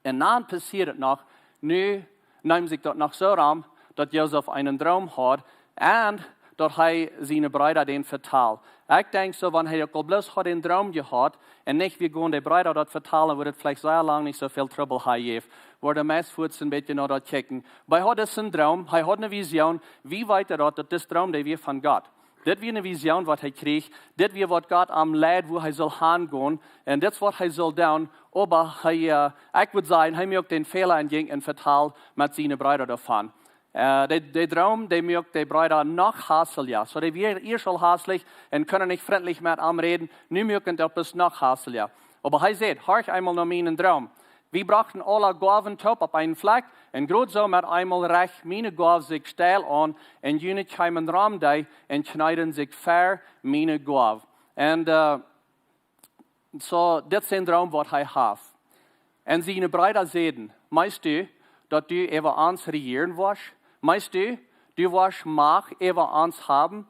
Un dan passieet et noch, nu neem sikj daut noch soo rom, daut Josef eenen Droom haud un daut hee siene Breeda dän vetald. Ekj denkj soo, wan hee uk aul bloos haud dän Droom jehaut un nich wia jegonen de Breeda daut vetalen, wudd et veleicht sea lang nich soo väl Trubbel haben jejäft. Wudd meist fuaz een bät no daut kjikjen. Oba hee haud disen Droom, hee haud eene Vision. Wie weeten daut, daut dis Droom, dee wia von Gott. Dit wia eene Vision, waut hee kjrieech. Dit wia, waut Gott am leid, wua hee sull hangonen. Un dit es, waut hee sull doonen. Oba hee, äh, ekj wudd sajen, hee muak dän Fäla un jinkj un vetald met siene Breeda doavon. Äh, de, de Droom, dee muak de Breeda noch hauslicha. Soo, dee wieren ieescht aul hauslich un kunnen nich frintlich met am räden. Nu muak et daut bloos noch hauslicha. Oba hee säd: "Horch eemol no mienen Droom. Wie brochten aule Goawen toop opp eenen Flakj, un krakjt soo met eemol rajcht miene Goaw sikj steil aun, un june kjeemen rom dee un kjneeden sikj ver miene Goaw." Un äh, soo, dit es een Droom, waut hee haft. Un siene Breeda säden: "Meenst du, daut du äwa ons rejieren woascht? Meenst du, du woascht Macht äwa ons haben?"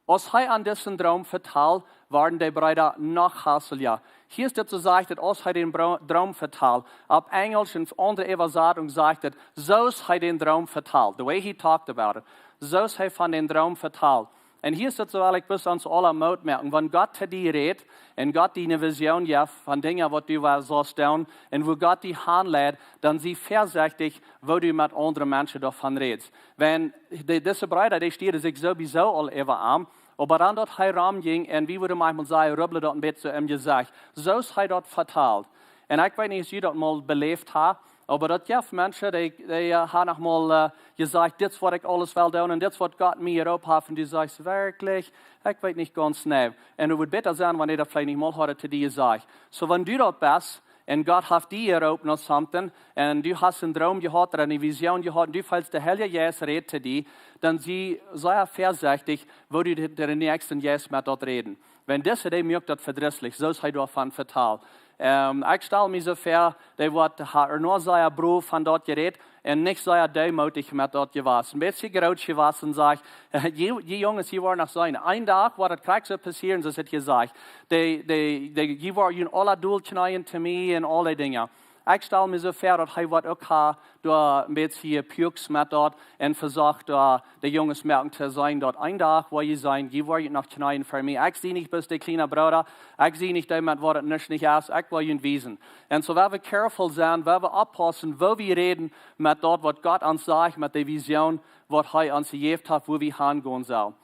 Aus hee an disen Droom vetald, worden de Breeda noch hauslicha. Hia es dit soo, sajcht et, aus hee dän Bro-, Droom vetald. Opp Enjelsch un aundre Äwasatunk sajcht et, soo aus hee dän Droom vetald. The way he talked about it. Soo aus hee von dän Droom vetald. Un hia es et soo, well ekj bloos ons aula Moot moaken. Wan Gott to die rät un Gott die eene Vision jeft von Dinja, waut du woascht doonen, un wua Gott die hanleit, dan sie väasechtich, woo du met aundre Menschen doavon rätst. Wan de, dise Breeda, dee stieeden sikj sowieso aul äwa am, oba dan daut hee romjinkj, un wie wudden maunchmol sajen, rubblen daut een bät soo em Jesecht. Soo aus hee daut vetald. Un ekj weet nich, aus jie daut mol beläft haben, oba daut jeft Menschen, dee, dee äh, haben noch mol äh, jesajcht: "Dit es, waut ekj aules well doonen, un dit es, waut Gott mie hia opp haft." Un du sajchst: "Werkjlich? Ekj weet nich gaunz nau." Un et wudd bäta sennen, wan hee daut veleicht nich mol haud to die jesajcht. Soo, wan du daut best, un Gott haft die hia opp no something, un du hast een Droom jehaut ooda eene Vision jehaut, un du feelst, de Heilje Jeist rät to die, dan sie sea väasechtich, woo du de, de näakjsten jeist met daut räden. Wan dise, dee muak daut vedrisslich, soo aus hee doavon vetald. Ähm, ekj stal mie soo väa, dee woat ha-, ea noch sea brow von daut jerät un nich sea deemootich met daut jewast. Een bät groot jewast un sajcht: "Jie, jie Junges, jie woaren noch seenen. Een Dach woat et krakjt soo passieren, soo aus et hia sajcht. Dee, dee, dee, jie woaren aula dol kjneeen to mie un aul dee Dinja." Ekj stal mie soo väa, daut hee woat uk ha-, doa een bät puaks met daut un vesocht doa de Junges moaken to seenen, daut een Dach woa jie seenen, jie woaren noch kjneeen ver mie. Ekj sie nich bloos de kjliena Brooda, ekj sie nich dee, met waut et nuscht nich es, ekj woa junt wiesen. Un soo, wie woaren careful sennen, wie woaren oppaussen, woo wie räden met daut, waut Gott ons sajcht, met de Vision, waut hee ons jejäft haft, wua wie hangonen sellen.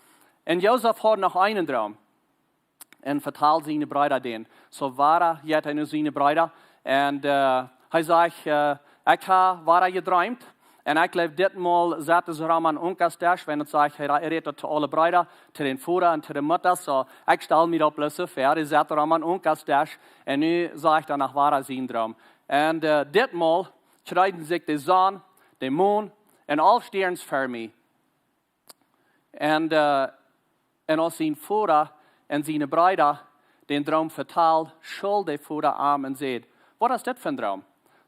Un Josef haud noch eenen Droom un vetald siene Breeda dän. Soo wada jeit hee no siene Breeda un äh, hee sajcht: "Äh, ekj hab wada jedreemt, Un ekj jleew, ditmol saut hee rom aum Onkasdesch, wan et sajcht, hee rät daut to aule Breeda, to dän Voda un to de Mutta. Soo, ekj stal mie daut bloos soo väa, hee saut rom aum Onkasdesch un nu sajcht hee noch wada sien Droom. Un äh, ditmol kjreiden sikj de Sonn, de Mon un aul Stierns ver mie. Un, äh, un aus sien Voda un siene Breeda dän Droom vetald, schult de Voda am un säd: "Waut es dit fa een Droom?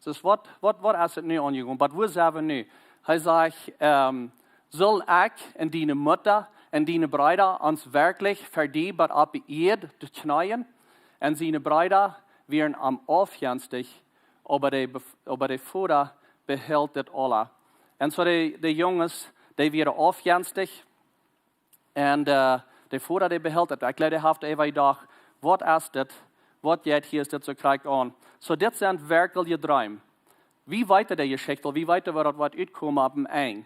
Dus waut, waut, waut es et nu aunjegonen? Waut, wua sent wie nu?" Hee sajcht: ähm, "Sull ekj un diene Mutta un diene Breeda ons werkjlich ver die bat opp de Ieed kjneeen?" Un siene Breeda wieren am aufjenstich, oba de, Bef- oba de Voda behilt dit aula. Un soo de, de Junges, dee wieren aufjenstich. Un äh, de Voda, dee behilt et. Ekj jleew, dee haft äwa jedocht: "Waut es dit? Waut jeit hia, es dit soo krakjt aun?" Soo, dit sent werkjliche Dreem. Wie weeten de Jeschicht, wie weeten, woo daut woat utkomen opp een Enj.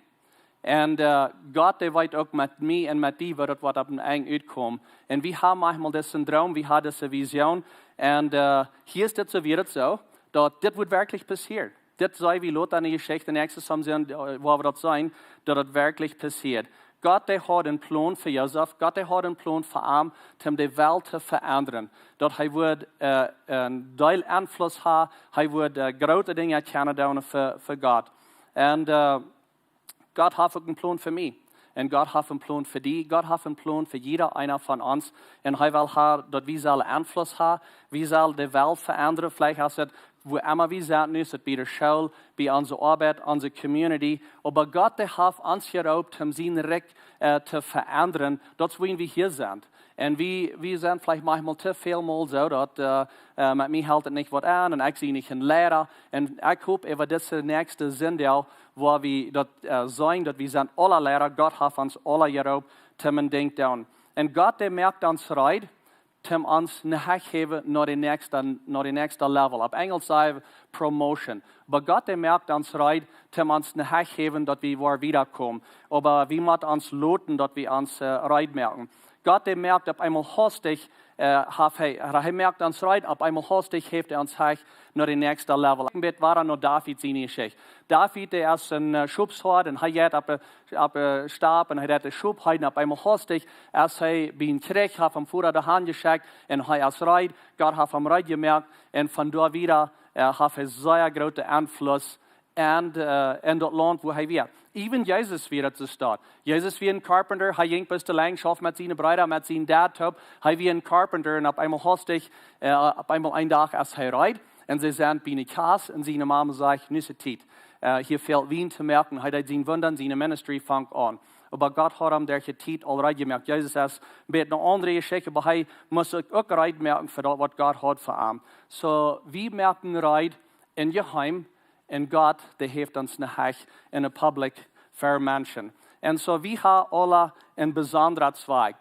Un äh, Gott, dee weet uk met mie un met die, woo daut woat opp een Enj utkomen. Un wie haben maunchmol disen Droom, wie haben dise Vision. Un äh, hia es dit soo, wia et soo, daut dit woat werkjlich passieren. Dit seen wie lota enne Jeschicht, näakjstet Mol seenen, äh, woa wie daut seenen, daut et werkjlich passieet. Gott, dee haud een Plon fa Josef, Gott, dee haud een Plon fa am, om de Welt to veendren. Daut hee wudd äh, een Deel Enfluss haben, hee wudd äh, groote Dinja kjennen doonen fa, fa Gott. Un äh, Gott haft uk een Plon fa mie. Un Gott haft een Plon fa die. Gott haft een Plon fa jieda eena von ons. Un hee well haben, daut wie sellen Enfluss haben. Wie sellen de Welt veendren. Veleicht es et, wua emma wie sent, nu es et bie de School, bie onse Oabeit, onse Community. Oba Gott, dee haft ons jeroopt, om sien Rikj äh, to veendren. Daut es wuarom wie hia sent. Un wie, wie sent veleicht maunchmol too väl mol soo, daut äh, äh, met mie helt et nich waut aun un ekj sie nich een Liera. Un ekj hop, äwa dise näakjste Sindach, woa wie daut äh, seenen, daut wie sent aule Liera, Gott haft ons aule jeroopt, om een Dinkj doonen. Un Gott, dee moakt ons reed, om ons no Hecht to häwen, no de näakjste, no de näakjste Level. Opp Enjlisch saj wie promotion. Oba Gott, dee moakt ons reed, om ons no Hecht to häwen, daut wie woaren wieda komen. Oba wie motten ons loten, daut wie ons äh, reed moaken. Gott, dee moakt opp eemol hastich, äh, haft hee, hee moakt ons reed, opp eemol hastich häft hee ons Hecht no de näakjste Level. Ekj weet, wada no David siene Jeschicht. David, dee es een äh, Schopshoad un hee jeit opp de, opp de Stap un hee deit de Schop heeden. Opp eemol hastich es hee bie een Kjrich, haft am Voda doahan jeschekjt un hee es reed. Gott haft am reed jemoakt un von doa wieda äh, haft hee sea grooten Enfluss en, äh, en daut Launt, wua hee wia. Even Jesus wia daut soo. Jesus wia een Carpenter, hee jinkj bloos de Lenj, schauft met siene Breeda, met sien Dad toop. Hee wia een Carpenter un opp eemol hastich, äh, opp eemol een Dach es hee reed. Un see sent bie eene Kjast un siene Mama sajcht: "Nu es et Tiet. Äh, hia fält Wien to moaken." Hee deed sien Wunda, siene ministry funk aun. Oba Gott haud am derch de Tiet aul reed jemoakt. Jesus es een bät eene aundre Jeschicht, oba hee must sikj uk reed moaken fa daut, waut Gott haud fa am. Soo, wie moaken reed em Jeheemen, un Gott, dee häft ons no Hecht en de public fa Menschen. Un soo, wie haben aule een besondren Zweig.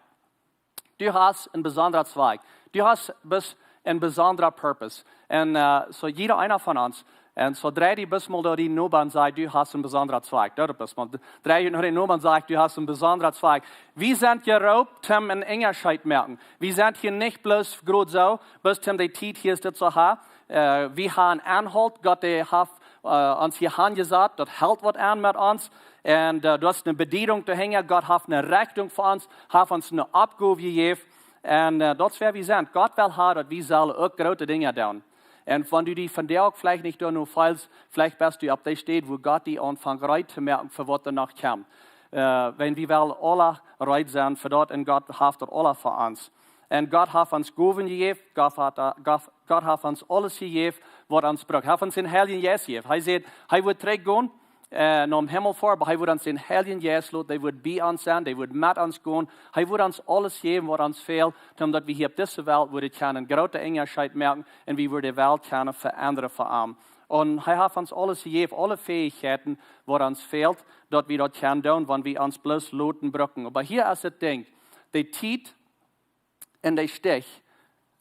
Du hast een besondren Zweig. Du hast, best een besondren Purpose. Un äh, soo jieda eena von ons. Un soo drei die best mol derch dien Noba un saj: "Du hast een besondren Zweig." Doa best mol. Drei die no dien Noba un saj: "Du hast een besondren Zweig." Wie sent jeroopt, om een Unjascheet moaken. Wie sent hia nich bloos groot soo, bloos om de Tiet hia es dit soo haben. Äh, wie haben Aunhalt, Gott, dee haft äh, ons hia hanjesat, daut helt waut aun met ons. Un äh, doa es eene Bediedunk doahinja, Gott haft eene Rechtunk fa ons, haft ons eene Oppgow jejäft. Un äh, daut es wäa wie sent. Gott well haben, daut wie sellen uk groote Dinja doonen. Un wan du die vondoag veleicht nich doano feelst, veleicht best du opp dee Städ, wua Gott die aunfangt reed to moaken fa waut doa noch kjemt. Äh, wan wie wellen aule reed sennen fa daut un Gott haft daut aule fa ons. Un Gott haft ons Gowen jejäft, Gott haft, Gott, Gott haft ons aules jejäft, waut ons brukt. Hee haft ons dän Heiljen Jeist jejäft. Hee säd, hee wudd trigjgonen äh, nom Himmel foaren, oba hee wudd ons dän Heiljen Jeist loten, dee wudd bie ons sennen, dee wudd met ons gonen. Hee wudd ons aules jäwen, waut ons fält, om daut wie hia opp dise Welt wudden kjennen een grooten Unjascheet moaken un wie wudden de Welt kjennen veendren fa am. Un hee haft ons aules jejäft, aule Fäichkjeiten, waut ons fält, daut wie daut kjennen doonen, wan wie ons bloos loten brucken. Oba hia es daut Dinkj, de Tiet un de Stich,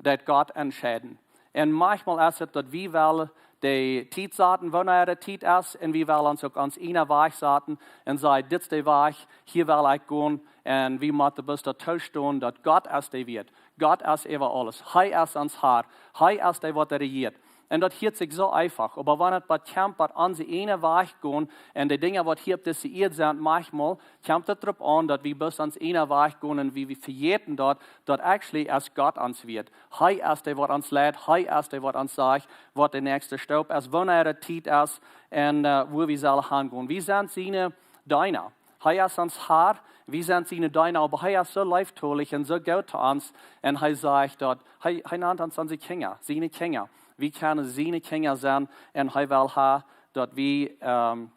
daut Gott entscheiden. Un maunchmol es et, daut wie wellen de Tiet saten, wanea de Tiet es, un wie wellen ons uk aun eenen Wajch saten un sajen: "Dit es de Wajch, hia well ekj gonen." Un wie motten bloos daut toostonen, daut Gott es dee Wieet. Gott es äwa aules. Hee es ons Herr. Hee es dee, waut rejieet. Un daut hieet sikj soo eefach. Oba wan et bat kjemt, bat onse eejne Wajch gonen un de Dinja, waut hia opp dise Ieed sent, maunchmol kjemt et doaropp aun, daut wie bloos ons eejne Wajch gonen un wie, wie vejäten daut, daut actually es Gott ons wieet. Hee es dee, waut ons leit, hee es dee, waut ons sajcht, waut de näakjste Staup es, wanea de Tiet es un äh, wua wie sellen hangonen. Wie sent siene Deena. Hee es ons Har, wie sent siene Deena, oba hee es soo leeftolich un soo goot to ons. Un hee sajcht daut, hee, hee nant ons onse Kjinja, siene Kjinja. Wie kjennen siene Kjinja sennen un hee well ha, daut wie ähm,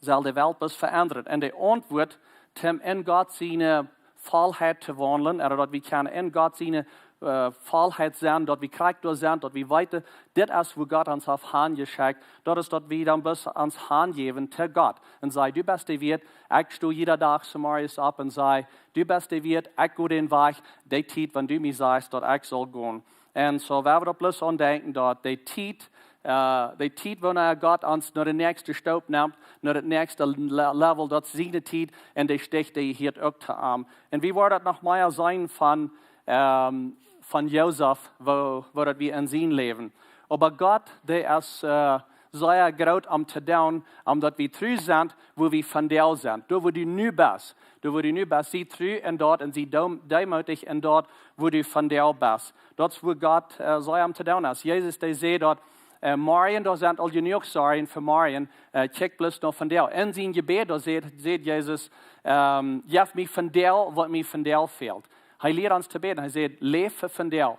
sell de Welt bloos veendren. Un de Auntwuat, om en Gott siene Vollheit to waundlen, ooda daut wie kjennen en Gott siene äh, Vollheit sennen, daut wie krakjt doa sent, daut wie weeten, dit es, wua Gott ons haft hanjeschekjt, daut es, daut wie dan bloos ons hanjäwen to Gott. Un saj: Du best dee wieet, ekj sto jieda Dach zemorjes opp un saj: Du best dee wieet, ekj go dän Wajch, dee Tiet, wan du mie sajchst, daut ekj saul gonen. Un soo, wie haben daut bloos aun denkjen, daut dee Tiet, äh, dee Tiet, wanea Gott ons no de näakjste Staup nemt, no daut näakjste Le- Level, daut es siene Tiet, un dee Stich, dee hieet uk to am. Un wie woaren daut noch mea seenen von, ähm, von Josef, woo, woo daut wie en sien Läwen. Oba Gott, dee es äh, sea groot om to doonen, om daut wie tru sent, wua wie vondoag sent. Doa, wua du nu best. Doa, wua du nu best, sie tru en daut un sie deem- deemootich en daut, wua du vondoag best. Daut es, wua Gott äh, sea om to doonen es. Jesus, dee säd daut, äh, morjen, doa sent aul jenuach Sorjen fa morjen, äh, kjikj bloos no vondoag. En sien Jebäd, doa säd, säd Jesus, ähm, jeff mie vondoag, waut mie vondoag fält. Hee lieet ons to bäden. Hee säd: Läw fa vondoag.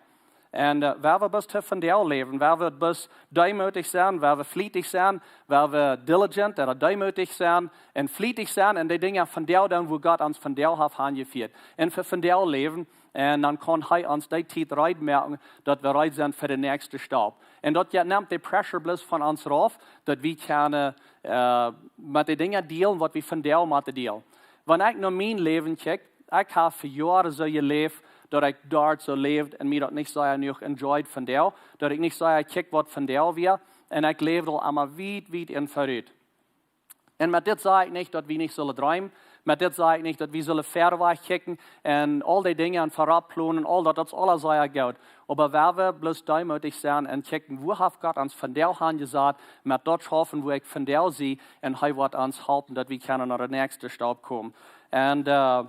Un äh, wan wie bloos to vondoag läwen, wan wie bloos deemootich sent, wan wie flietich sent, wan wie diligent ooda deemootich sent un flietich sent un dee Dinja vondoag doonen, wua Gott ons vondoag haft hanjefieet. Un fa vondoag läwen, un dan kaun hee ons dee Tiet reed moaken, daut wie reed sent fa de näakjste Staup. Un daut jeit, nemt de pressure bloos von ons rauf, daut wie kjennen äh, met de Dinja dealen, waut wie vondoag motten dealen. Wan ekj no mien Läwen kjikj, ekj hab fa Joaren soo jeläft, daut ekj doa soo läwd un mie daut nich sea jenuach enjoyed vondoag, daut ekj nich sea kjikj, waut vondoag wia, un ekj läwd aul emma wiet, wiet en verut. Un met dit saj ekj nich, daut wie nich sellen dreemen, met dit saj ekj nich, daut wie sellen wiet wajch kjikjen un aul dee Dinja en verut plonen, aul daut, daut es aules sea goot. Oba wan wie bloos deemootich sent un kjikjen, wua haft Gott ons vondoag hanjesat, met daut schaufen, wua ekj vondoag sie, un hee woat ons halpen, daut wie kjennen no de näakjste Staup komen. Un äh,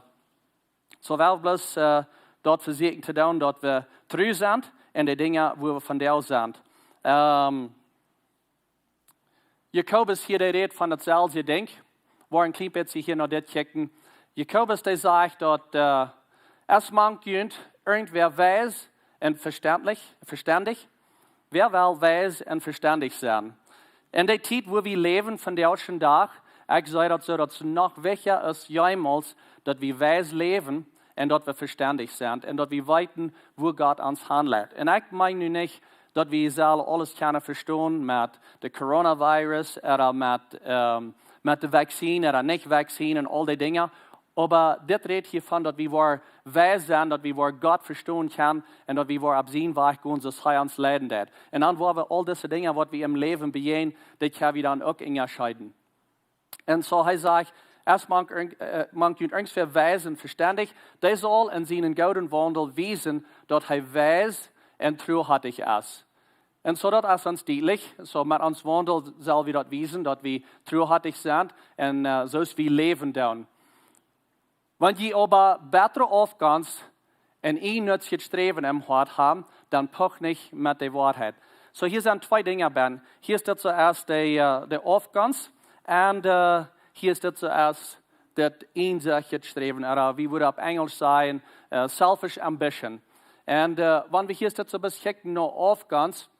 soo wan wie bloos äh, daut vesieekjen to doonen, daut wie tru sent en de Dinja, wua wie vondoag sent. Ähm, Jakobus hia, dee rät von daut selwje Dinkj. Woaren kjlien bät hia no dit kjikjen. Jakobus, dee sajcht daut äh, es mank junt irjentwäa weis un vestendich, vestendich? Wäa well weis un vestendich sennen? En dee Tiet, wua wie läwen vondoag dän Dach, ekj saj daut soo, daut es noch wichtja aus jemols, daut wie weis läwen un daut wie vestendich sent un daut wie weeten, wua Gott ons hanleit. Un ekj meen nu nich, daut wie sellen aules kjennen vestonen met de Coronavirus ooda met ähm, met de Vaccine ooda nich Vaccine un aul dee Dinja. Oba dit rät hia von, daut wie woaren weis sennen, daut wie woaren Gott vestonen kjennen un daut wie woaren opp sien Wajch gonen, soo aus hee ons leiden deit. Un dan woaren wie aul dise Dinja, waut wie em Läwen bejäajnen, dee kjenn wie dan uk unjascheeden. Un soo hee sajcht: Es mank, äh, mank junt irjentwäa weis un vestendich, dee saul en sienen gooden Waundel wiesen, daut hee weis un truhoatich es. Un soo daut es ons dietlich, soo met ons Waundel sell wie daut wiesen, daut wie truhoatich sent un äh, soo aus wie läwen doonen. Wan jie oba bettre Aufgonst un eennutzjet Sträwen em Hoat haben, dan pocht nich met de Woarheit. Soo, hia sent twee Dinja bie. Hia es daut soo aus de, äh, de Aufgonst un äh, hia es daut soo aus daut eennutzjet Sträwen, ooda wie wudden opp Enjelsch sajen, äh, selfish ambition. Un äh, wan wie hia daut soo bekjikjen no Aufgonst,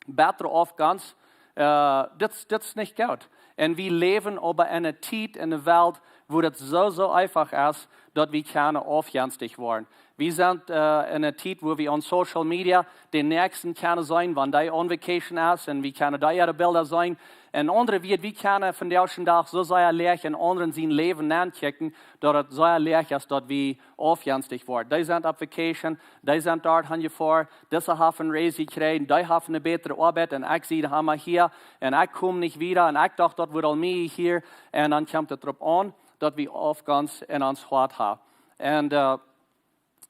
bettre Aufgonst, äh, dit, dit es nich goot. Un wie läwen oba en eene Tiet, en eene Welt, wua daut soo, soo eefach es, daut wie kjennen aufjenstich woaren. Wie sent äh, en eene Tiet, wua wie aun Social Media dän Näakjsten kjennen seenen, wan dee on vacation es, un wie kjennen dee äare Bilda seenen. Un aundre, wie, wie kjennen vondoag dän Dach soo sea leicht en aundre sien Läwen nenkjikjen, daut et soo leicht es, daut wie aufjenstich woaren. Dee sent opp vacation, dee sent doa hanjefoaren, dise haft een raise jekjräajen, dee haft eene bätre Oabeit un ekj sie emma hia un ekj kom nich wieda un ekj docht, daut wudd aul mie hia. Un dan kjemt et doaropp aun, daut wie Aufgonst en ons Hoat haben. Un äh,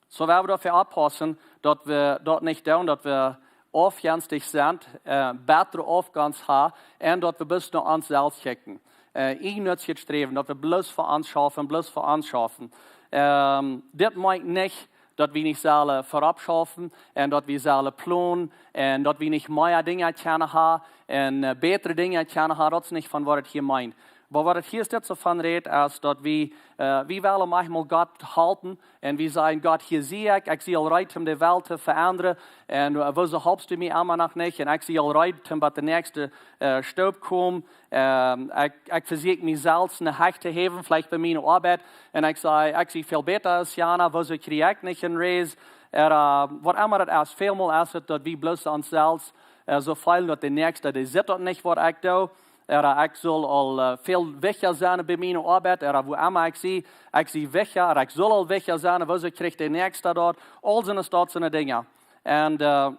soo woa wie doafäa oppaussen, daut wie daut nich doonen, daut wie aufjenstich sent, äh, bätre Aufgonst haben, un daut wie bloos no ons selfst kjikjen. Äh, eajennutjet sträwen, daut wie bloos fa ons schaufen, bloos fa ons schaufen. Ähm, dit meent nich, daut wie nich sellen verop schaufen un daut wie sellen plonen un daut wie nich mea Dinja kjennen haben un, äh, bätre Dinja kjennen haben. Daut es nich von waut et hia meent. Oba waut et hia es, dit soo von rät, es daut wie, äh, wie wellen maunchmol Gott halpen un wie sajen: "Gott, hia sie ekj, ekj sie aul reed om de Welt to veendren. Un, äh, wuarom halpst du mie emma noch nich? Un ekj sie aul reed om bie de näakjste, äh, Stoop komen. Ähm, ekj, ekj vesieekj mie selfst ne Hecht to häwen, veleicht bie miene Oabeit. Un ekj saj, ekj sie väl bäta aus jana, wuarom kjrie ekj nich een Raise?" Ooda, äh, waut emma daut es, välmol es et daut wie bloos ons selfst, äh, soo feelen daut de Näakjste, dee sitt daut nich, waut ekj doo. Ooda ekj saul aul, äh, väl wichtja sennen bie miene Oabeit, ooda wua emma ekj sie, ekj sie wichtja, ooda ekj saul aul wichtja sennen, wuarom kjricht de Näakjste daut? Aul sent daut soone Dinja. Un, äh,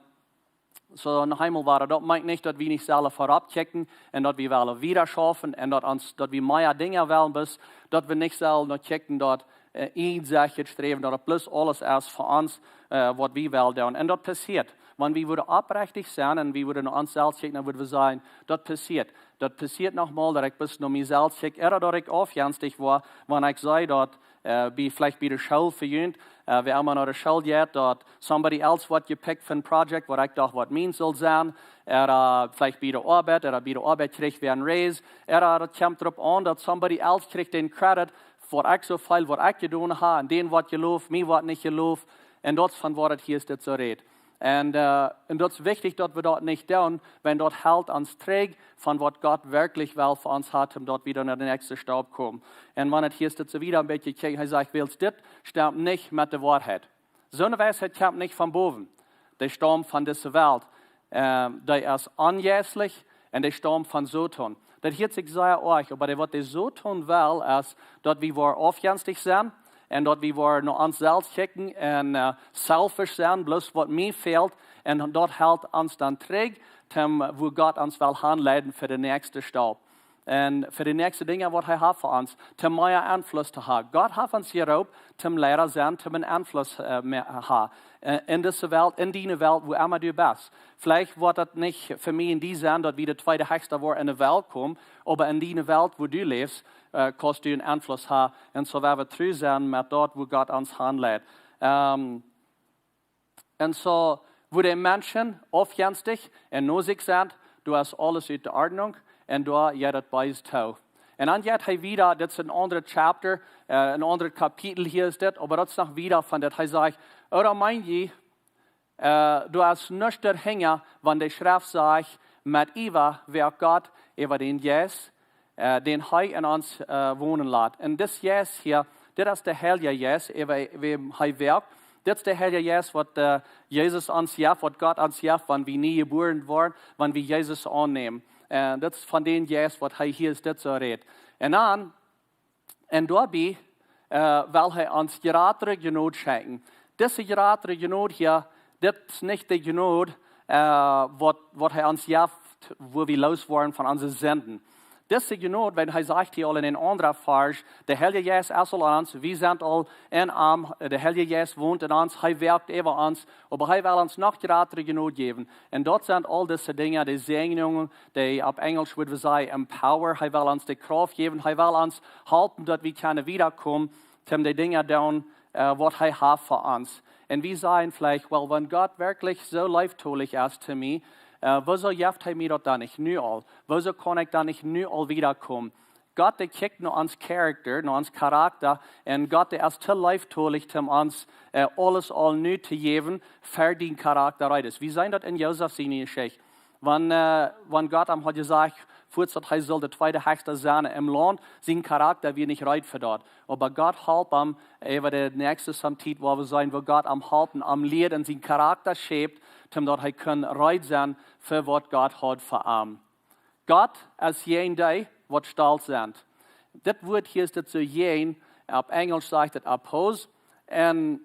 soo noch eemol wada, daut meent nich daut wie nich sellen verop kjikjen un daut wie wellen wieda schaufen un daut ons, daut wie mea Dinja wellen, bloos daut wie nich sellen no kjikjen daut, äh, eajennutjet sträwen, daut et bloos aules es fa ons, äh, waut wie wellen doonen. Un daut passieet. Wan wie wudden oprechtich sennen un wie wudden no ons selfst kjikjen, dan wudden wie sajen: "Daut passieet. Daut passieet nochmol, daut ekj bloos no mie selfst kjikj, ooda daut ekj aufjenstich woa, wan ekj see daut, äh, bie, veleicht bie de School fa junt, äh, wäa emma no de School jeit, daut somebody else woat jepickt fa een Project, waut ekj docht waut mien saul sennen, ooda veleicht bie de Oabeit, ooda bie de Oabeit kjricht wäa een Raise, ooda daut kjemt doaropp aun daut somebody else kjricht dän Credit fa waut ekj soo väl, waut ekj jedonen hab, un dän woat jeloft, mie woat nich jeloft." Un daut es von waut et hia es, dit soo rät. Un, äh, un daut es wichtich daut wie daut nich doonen, wiels daut helt ons trigj von waut Gott werkjlich well fa ons haft, om daut wie no de näakjste Stoop komen. Un wan et hia es, dit soo wada een bät kjikjen, hee sajcht: "Wiels dit stemt nich met de Woarheit." Soone Weisheit kjemt nich von bowen. Dee staumt von dise Welt. Ähm, dee es onjeistlich un dee staumt von Soton. Daut hieet sikj sea oajch, oba dee, waut de Soton well, es daut wie woaren aufjenstich sennen un daut wie woaren no ons selfst kjikjen un, äh, selfish sennen, bloos waut mie fält. Un daut helt ons dan trigj, om, wua Gott ons well hanleiden fa de näakjste Stoop. Un fa de näakjste Dinja waut hee haft fa ons, om mea Enfluss to haben. Gott haft ons jeroopt, om Leida sennen, om een Enfluss, äh, mea haben. Äh, en dise Welt, en diene Welt, wua emma du best. Veleicht woat daut nich fa mie en die sennen, daut wie de tweede Heechste woaren en de Welt komen, oba en diene Welt, wua du läfst, äh, kaust du een Enfluss haben. Un soo woa wie tru sennen met daut, wua Gott ons hanleit. Ähm, Un soo, wua de Menschen aufjenstich un no sikj sent, doa es aules ut de Ordnunk un doa jeit daut Beese too. Un dan jeit hee wada, dit es een aundret Chapter, äh, een aundret Kapitel hia es dit, oba daut es noch wada von daut hee sajcht: "Ooda meen jie, äh, doa es nuscht doahinja, wan de Schreft sajcht: Met Iewa woakt Gott äwa dän Jeist, äh, dän hee en ons, äh, wonen lat." Un dis Jeist hia, dit es de Heilje Jeist, äwa wäm hee woakt. Dit es de Heilje Jeist, waut, äh, Jesus ons jeft, waut Gott ons jeft, wan wie nie jebuaren woaren, wan wie Jesus aunnämen. Un dit es von dän Jeist, waut hee hia es, dit soo rät. Un dan, un doabie, äh, well hee ons jratre Jnod schenkjen. Dise jratre Jnod hia, dit es nich de Jnod, äh, waut, waut hee ons jeft, wua wie loos woaren von onse Sinden. Dise Jnod, wan hee sajcht hia aul en een aundra Varsch, de Heilje Jeist es aul en ons, wie sent aul en am, de Heilje Jeist wont en ons, hee woakt äwa ons, oba hee well ons noch jratre Jnod jäwen. Un daut sent aul dise Dinja, de Säajnungen, dee opp Enjlisch wudd wie sajen empower. Hee well ons de Krauft jäwen, hee well ons halpen, daut wie kjennen wieda komen, om de Dinja doonen, äh, waut hee haft fa ons. Un wie sajen veleicht: "Well, wan Gott werkjlich soo leeftolich es to mie, äh, wuarom jeft hee mie daut dan nich nu aul? Wuarom kaun ekj dan nich nu aul wieda komen?" Gott, dee kjikjt no ons Character, no ons Charakta, un Gott, dee es too leeftolich om ons, äh, aules aul nu to jäwen, ver dien Charakta reed es. Wie seenen daut en Josef siene Jeschicht. Wan, äh, wan Gott am haud jesajcht, fuaz daut hee sull de tweede Heechste sennen em Launt, sien Charakta wia nich reed fa daut. Oba Gott holp am, äwa de näakjste Tiet, wua wie seenen, wua Gott am holp un am lieed un sien Charakta schauft, om daut hee kunn reed sennen fa waut Gott haud fa am. Gott es jäajen dee, waut stolt sent. Dit Wuat hia es dit soo jäajen, opp Enjlisch sajcht et oppose. Un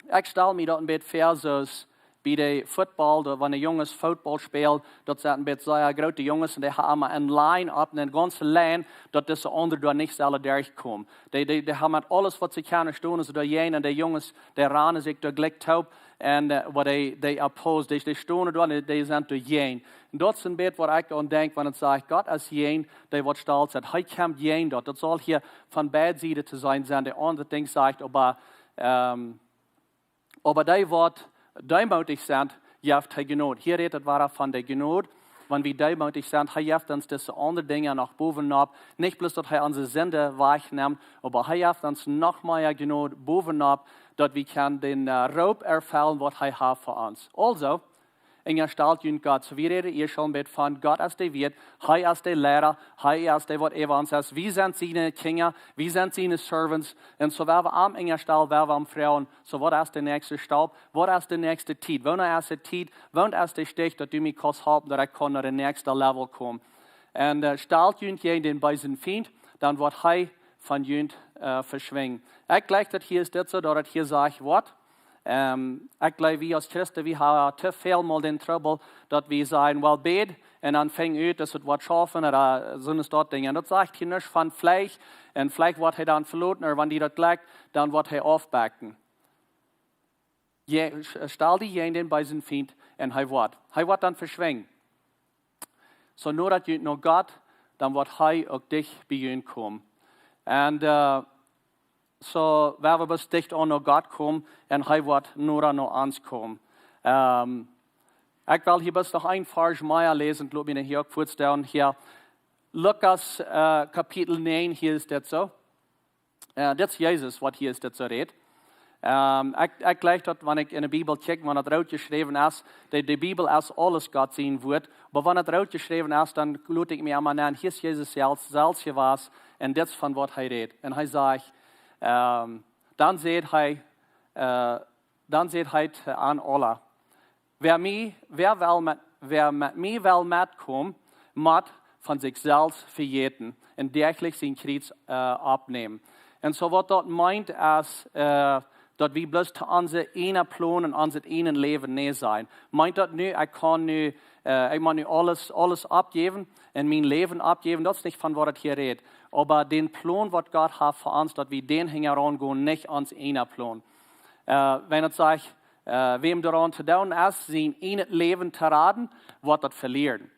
ekj stal mie daut een bät väa, soo aus bie de Football, daut wan de Junges Football spälen, daut sent een bät sea groote Junges un dee haben emma eene Line opp, eene gaunze Line, daut dise aundre doa nich sellen derchkomen. Dee, dee, dee haben met aules waut see kjennen stonen, see doa jäajen un de Junges, dee ranen sikj doa jlikj toop un, äh, waut dee, dee oppose, dee, dee stonen doa, dee, dee sent doa jäajen. Un daut es een bät waut ekj aun denkj, wan et sajcht, Gott es jäajen dee waut stolt sent. Hee kjemt jäajen daut. Daut saul hia von beid Sieden to seenen sennen. De aundre Dinkj sajcht, oba, ähm, oba dee waut deemootich sent, jeft hee Jnod. Hia rät et wada von de Jnod, wan wie deemootich sent. Hee jeft ons dise aundre Dinja noch bowen opp. Nich bloos daut hee onse Sind wajchnemt, oba hee jeft ons noch mea Jnod bowen opp, daut wie kjennen dän, äh, Roop erfellen waut hee haft fa ons. Aulsoo, enjastalt junt Gott. Soo, wie räden hia aul een bät von Gott es de Wieet, hee es de Liera, hee es dee waut äwa ons es. Wie sent siene Kjinja, wie sent siene Servants. Un soo, wan wie am enjastalen, wan wie am froagen, soo, waut es de näakjste Stap? Waut es de näakjste Tiet? Wanea es de Tiet? Wanea es de Stich, daut du mie kaust halpen, daut ekj kaun no de näakjste Level komen? Un, äh, stalt junt jäajen dän beesen Fient, dan woat hee von junt, äh, veschwinjen. Ekj jleich daut hia es dit soo, daut et hia sajcht woat. Ähm, ekj jleew, wie aus Christen, wie haben too väl mol dän Trubbel, daut wie sajen, well, bäd, un dan fang ut, daut et woat schaufen, ooda soone Sort Dinja. Un daut sajcht hia nuscht von Fleesch, un Fleesch woat hee dan veloten, ooda wan die daut jlikjt, dan woat hee aufbakjen. Je, stal die jäajen dän beesen Fient un hee woat. Hee woat dan veschwinjen. Soo, no daut jie no Gott, dan woat hee uk dicht bie junt komen. Un, äh, soo, wan wie bloos dicht aun no Gott komen un hee woat noda no ons komen. Ähm, ekj well hia bloos noch een Varsch mea läsen, lot mie dän hia uk väastalen. Hia, Lukas, äh, Kapitel näajen, hia es dit soo. Äh, dit es Jesus, waut hia es, dit soo rät. Ähm, ekj, ekj jleich daut, wan ekj enne Bibel kjikj, wan daut root jeschräwen es, de, de Bibel es aules Gott sien Wuat, oba wan daut root jeschräwen es, dan lot ekj mie emma nenn, hia es Jesus selfst, selfst jewast, un dit es von waut hee rät. Un hee sajcht, ähm, dan säd hee, äh, dan säd hee to an aula: Wäa mie, wäa well met, wäa met mie well metkomen, mott von sikj selfst vejäten un däachlich sien Kjriez, äh, oppnämen. Un soo waut daut meent es, äh, daut wie bloos to onse eenen Plon un onse eenen Läwen nä sajen. Meent daut nu, ekj kaun nu, äh, ekj mott nu aules, aules oppjäwen un mien Läwen oppjäwen? Daut es nich von waut et hia rät. Oba dän Plon waut Gott haft fa ons, daut wie dän hinjaraun gonen, nich ons eenen Plon. Äh, wan et sajcht, äh, wäm doaraun to doonen es, sien ieejnet Läwen to raden, woat daut velieren.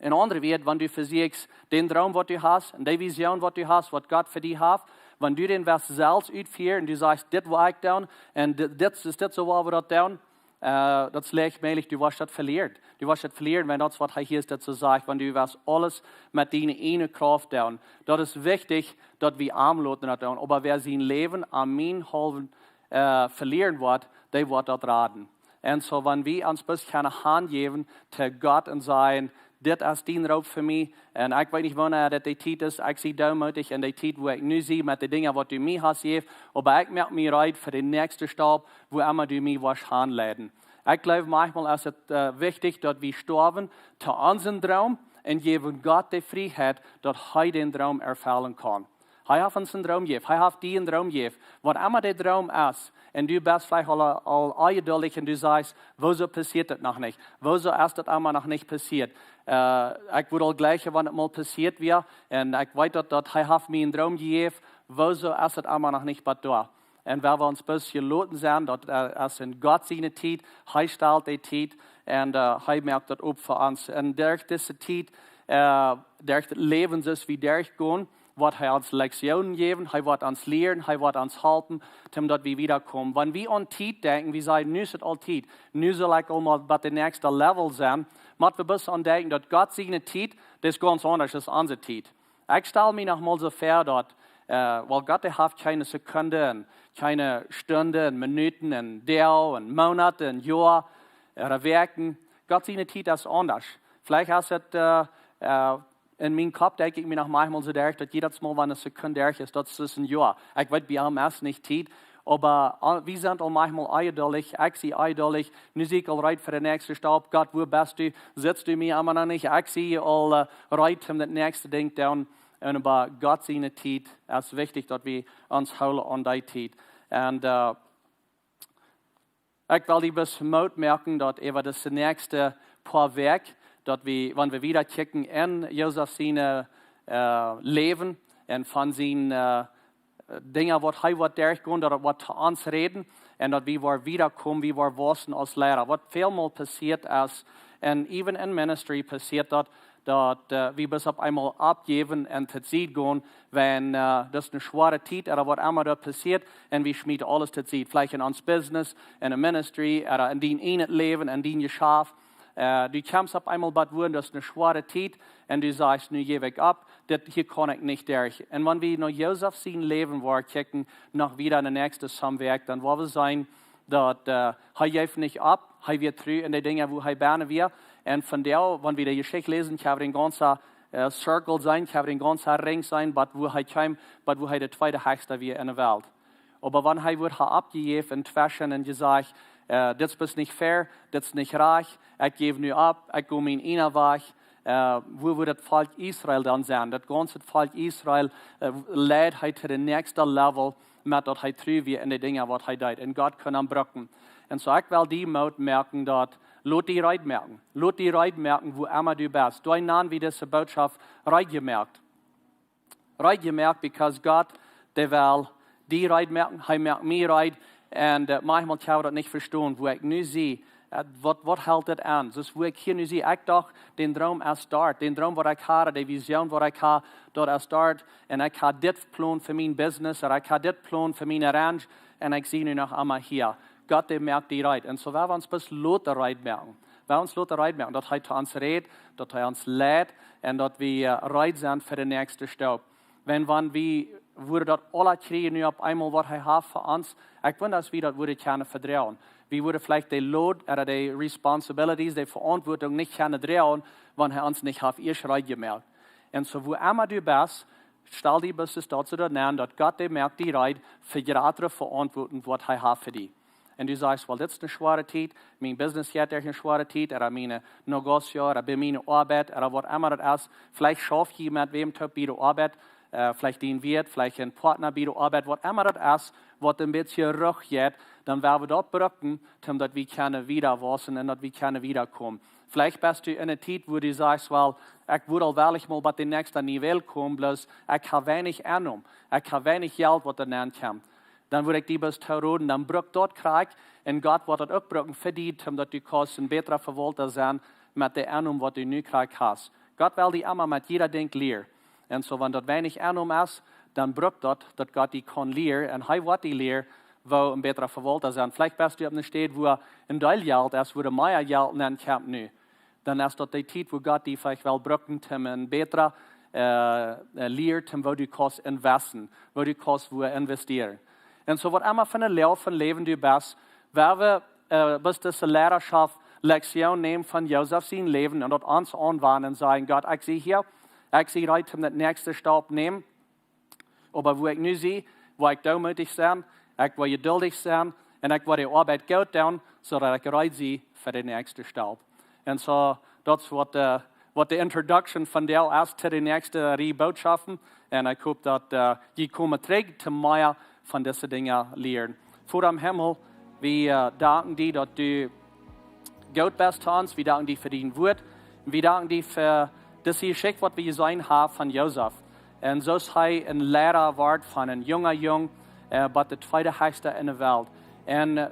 En aundre Wieed, wan du vesieekjst, dän Droom waut du hast, un dee Vision waut du hast, waut Gott fa die haft, wan du dän west selfst utfieren, un du sajchst, dit well ekj doonen, un di-, dit es, dit soo woa wie daut doonen, äh, daut es leicht mäajlich, du woascht daut velieren. Du woascht daut velieren, wan daut es waut hee hia es, daut soo sajcht, wan du west aules met diene eejne Krauft doonen. Daut es wichtich, daut wie am loten daut doonen, oba wäa sien Läwen om mienhaulwen, äh, velieren woat, dee woat daut raden. Un soo, wan wie ons bloos kjennen hanjäwen to Gott un sajen, dit es dien Roop fa mie, un ekj weet nich, wanea daut de Tiet es, ekj sie deemootich en de Tiet, wua ekj nu sie met de Dinja waut du mie hast jejäft, oba ekj moak mie reed fa dän näakjsten Stap, wua emma du mie woascht hanleiden. Ekj jleew, maunchmol es et, äh, wichtich, daut wie stoawen to onsen Droom un jäwen Gott de Frieheit, daut hee dän Droom erfellen kaun. Hee haft ons een Droom jejäft. Hee haft die een Droom jejäft. Waut emma de Droom es, un du best veleicht aul, aul onjeduldich un du sajchst, wuarom passieet daut noch nich? Wuarom es daut emma noch nich passieet? Äh, ekj wudd aul jleichen, wan et mol passieet wia. Un ekj weet daut, daut hee haft mie een Droom jejäft. Wuarom es daut emma noch nich bat doa? Un wan wie ons bloos jeloten sent, daut, äh, es en Gott siene Tiet, hee stalt de Tiet un, äh, hee moakt daut opp fa ons. Un derch dise Tiet, äh, derch daut Läwen, soo aus wie derchgonen, woat hee ons Lektionen jäwen, hee woat ons lieren, hee woat ons halpen, toom daut wie wieda komen. Wan wie aun Tiet denkjen, wie sajen, nu es et aul Tiet, nu saul ekj aul mol bie de näakjste Level sennen, mott wie bloos aun denkjen, daut Gott siene Tiet, daut es gaunz aundasch aus onse Tiet. Ekj stal mie noch mol soo väa daut, äh, well, Gott, dee haft kjeene Sekunden, kjeene Stunden, Minuten, un Doag, un Moonaten, un Joa, ooda Wäakjen. Gott siene Tiet es aundasch. Veleicht es et, äh, äh, en mienen Kopp denkj ekj mie noch maunchmol soo derch, daut jiedet Mol, wan eene Sekund derch es, daut es een Joa. Ekj weet, bie am es nich Tiet, oba, äh, wie sent aul maunchmol onjeduldich, ekj sie onjeduldich, nu sie ekj aul reed fa dän näakjsten Stap. Gott, wua best du? Sitst du mie emma noch nich? Ekj sie aul, äh, reed om daut näakjste Dinkj to doonen. Un oba Gott siene Tiet es wichtich, daut wie ons hoolen aun dee Tiet. Un, äh, Ekj well die bloos Moot moaken, daut äwa dise näakjste poa Wäakj, daut wie, wan wie wieda kjikjen en Josef sien, äh, Läwen un von sien, äh, Dinja, waut hee woat derchgonen, daut et woat to ons räden un daut wie woaren wieda komen, wie woaren wausen aus Liera. Waut välmol passieet es, un even in ministry passieet daut, daut, äh, wie bloos opp eemol oppjäwen un to Sied gonen, wan, äh, daut es eene schwoare Tiet, ooda waut emma doa passieet, un wie schmieten aules to Sied. Veleicht en ons business, en de ministry, ooda en dien ieejnet Läwen, en dien Jeschaft. Äh, du kjemst opp eemol bat wua, daut es eene schwoare Tiet, un du sajchst: "Nu jäw ekj opp, dit hia kaun ekj nich derch." Un wan wie no Josef sien Läwen woaren kjikjen, noch wieda en de näakjste poa Wäakj, dan woa wie seenen, daut, äh, hee jeef nich opp, hee wia tru en de Dinja, wua hee bennen wia. Un vondoag, wan wie de Jeschicht läsen, kjenn wie dän gaunzen, äh, Circle seenen, kjenn wie dän gaunzen Ring seenen, bat wua hee kjeem, bat wua hee de tweede hechsta wia en de Welt. Oba wan hee wudd ha oppjejäft un tweschen un jesajcht: "Äh, dit es nich fair, dit es nich rajcht, ekj jäw nu opp, ekj go mienen ieejnen Wajch", äh, wua wudd daut Volkj Israel dan sennen? Daut gaunze Volkj Israel, äh, leid hee to de näakjste Level, met daut hee tru wia en de Dinja, waut hee deed. Un Gott kunn am brucken. Un soo, ekj well die Moot moaken, daut, lot die reed moaken. Lot die reed moaken, wua emma du best. Doa nanen wie dise Bootschoft reed jemoakt. Reed jemoakt, because Gott, dee well die reed moaken, hee moakt mie reed. Un, äh, maunchmol kjenn wie daut nich vestonen, wua ekj nu sie, äh, waut, waut helt dit aun? Soo aus wua ekj hia nu sie, ekj docht, dän Droom es doa, dän Droom, waut ekj haud, de Vision, waut ekj haud, daut es doa. Un ekj haud dit Plon fa mien business, ooda ekj haud dit Plon fa miene ranch, un ekj sie nu noch emma hia. Gott, dee moakt die reed. Un soo woa wie ons bloos loten reed moaken. Woa wie ons loten reed moaken, daut hee to ons rät, daut hee ons leit, un daut wie, äh, reed sent fa de näakjste Staup. Wan, wan wie wudden daut aula kjrieen nu opp eemol, waut hee haft fa ons, ekj wunda, aus wie daut wudden kjennen vedroagen. Wie wudden veleicht de load, ooda de responsibilities, de Veauntwuatunk nich kjennen droagen, wan hee ons nich haft ieescht reed jemoakt. Un soo, wua emma du best, stal die bloos daut soo doa aun, daut Gott, dee moakt die reed fa jratre Veauntwuatunk, waut hee haft fa die. Un du sajchst: "Well, dit es eene schwoare Tiet, mien business jeit derch eene schwoare Tiet, ooda mien negocio, ooda bie miene Oabeit, ooda waut emma daut es." Veleicht schaufst du met wäm toop bie de Oabeit, äh, veleicht dien Wieet, veleicht een Partner bie de Oabeit, waut emma daut es, waut een bät ruich jeit, dan woa wie daut brucken, om daut wie kjennen wieda wausen un daut wie kjennen wieda komen. Veleicht best du en eene Tiet, wua du sajchst: "Well, ekj wudd aul well mol bat de näakjste Niveau komen, bloos ekj hab weinich Ennom, ekj hab weinich Jelt, waut doa nenn kjemt." Dan wudd ekj die bloos toroden, dan bruk daut krakjt, un Gott woat daut uk brucken fa die, om daut du kaust een bätra Vewaulta sennen met de Ennom, waut du nu krakjt hast. Gott well die emma met jieda Dinkj lieren. Un soo, wan daut weinich Ennom es, dan bruk daut, daut Gott die kaun lieren, un hee woat die lieren, woo een bätra Vewaulta sennen. Veleicht best du opp eene Städ, wua een Deel Jelt es, wua doa mea Jelt nenn kjemt nu. Dan es daut de Tiet, wua Gott die veleicht well brucken, om een bätra, äh, äh, lieren, om woo du kaust investen, woo du kaust wua investieren. Un soo, waut emma fa eene Loag von Läwen du best, woa wie, äh, bloos dise Lieraschoftlektion nämen von Josef sien Läwen un daut ons aunwenjen un sajen: "Gott, ekj sie hia, ekj sie reed, om dän näakjsten Staup nämen." Oba wua ekj nu sie, woa ekj deemootich sennen, ekj woa jeduldich sennen, un ekj woa de Oabeit goot doonen, soo daut ekj reed sie fa de näakjste Staup. Un soo, daut es waut, äh, waut de introduction vondoag es to de näakjste Rieej Bootschoften. Un ekj hop daut, äh, jie komen trigj to mea von dise Dinja lieren. Voda em Himmel, wie, äh, danken die, daut du goot best to ons. Wie danken die fa dien Wuat. Un wie danken die fa dise Jeschicht, waut wie jeseenen haben von Josef. Un soo aus hee een Liera wort von een junga Jung, äh, bat de tweede hechsta en de Welt. Un, äh,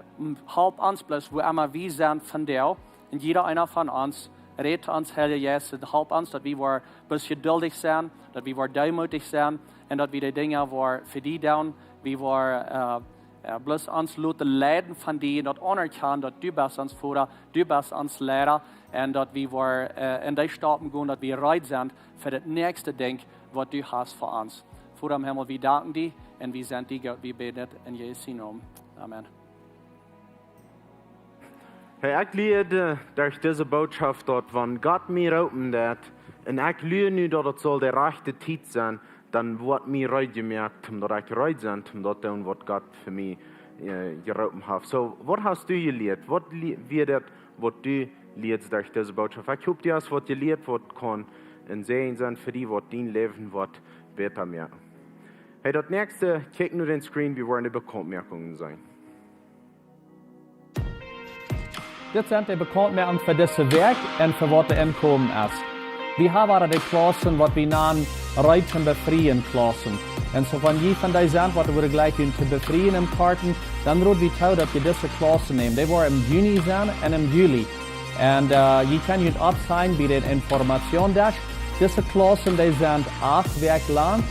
help ons bloos, wua emma wie sent vondoag, un jieda eena von ons, räd to ons, Heilja Jeist, un help ons, daut wie woaren bloos jeduldich sennen, daut wie woaren deemootich sennen, un daut wie de Dinja woaren fa die doonen, wie woaren, äh, äh, bloos ons loten leiden von die, un daut aunerkjanen, daut du best ons Voda, du best ons Liera, un daut wie woaren, äh, en dee Staupen gonen, daut wie reed sent fa daut näakjste Dinkj, waut du hast fa ons. Voda em Himmel, wie danken die, un wie sent die goot, wie bäden dit en Jesus sien Nomen. Amen. Hey, ekj lia, äh, derch dise Bootschoft, daut wan Gott mie roopen deed, un ekj lia nu, daut et saul de rajchte Tiet sennen, dan woa ekj reed jemoakt, om daut ekj reed sie, om daut to doonen, waut Gott fa mie, äh, jeroopen haft. Soo, waut hast du jelieet? Waut lie-, wia daut, waut du lieescht derch dise Bootschoft? Ekj hop, du hast waut jelieet, waut kaun een Säajen sennen fa die, waut dien Läwen woat bäta moaken. Hey, daut näakjste, kjikj no dän Screen, wie woaren de Bekauntmoakungen seenen. Dit sent de Bekauntmoakunk fa dise Wäakj un fa waut doa aunkomen es. Wie haben wada de Klaussen, waut wie nanen Reed toom Befrieen Klaussen. Un soo wan jie von dee sent, waut wudden jleichen junt to befrieen em Korten, dan rod wie too, daut jie dise Klaussen nämen. Dee woaren em Juni sennen un em Juli. Un jie kjennen junt oppschriewen bie dän Informationsdesk. Dise Klaussen, dee sent acht Wäakj lang.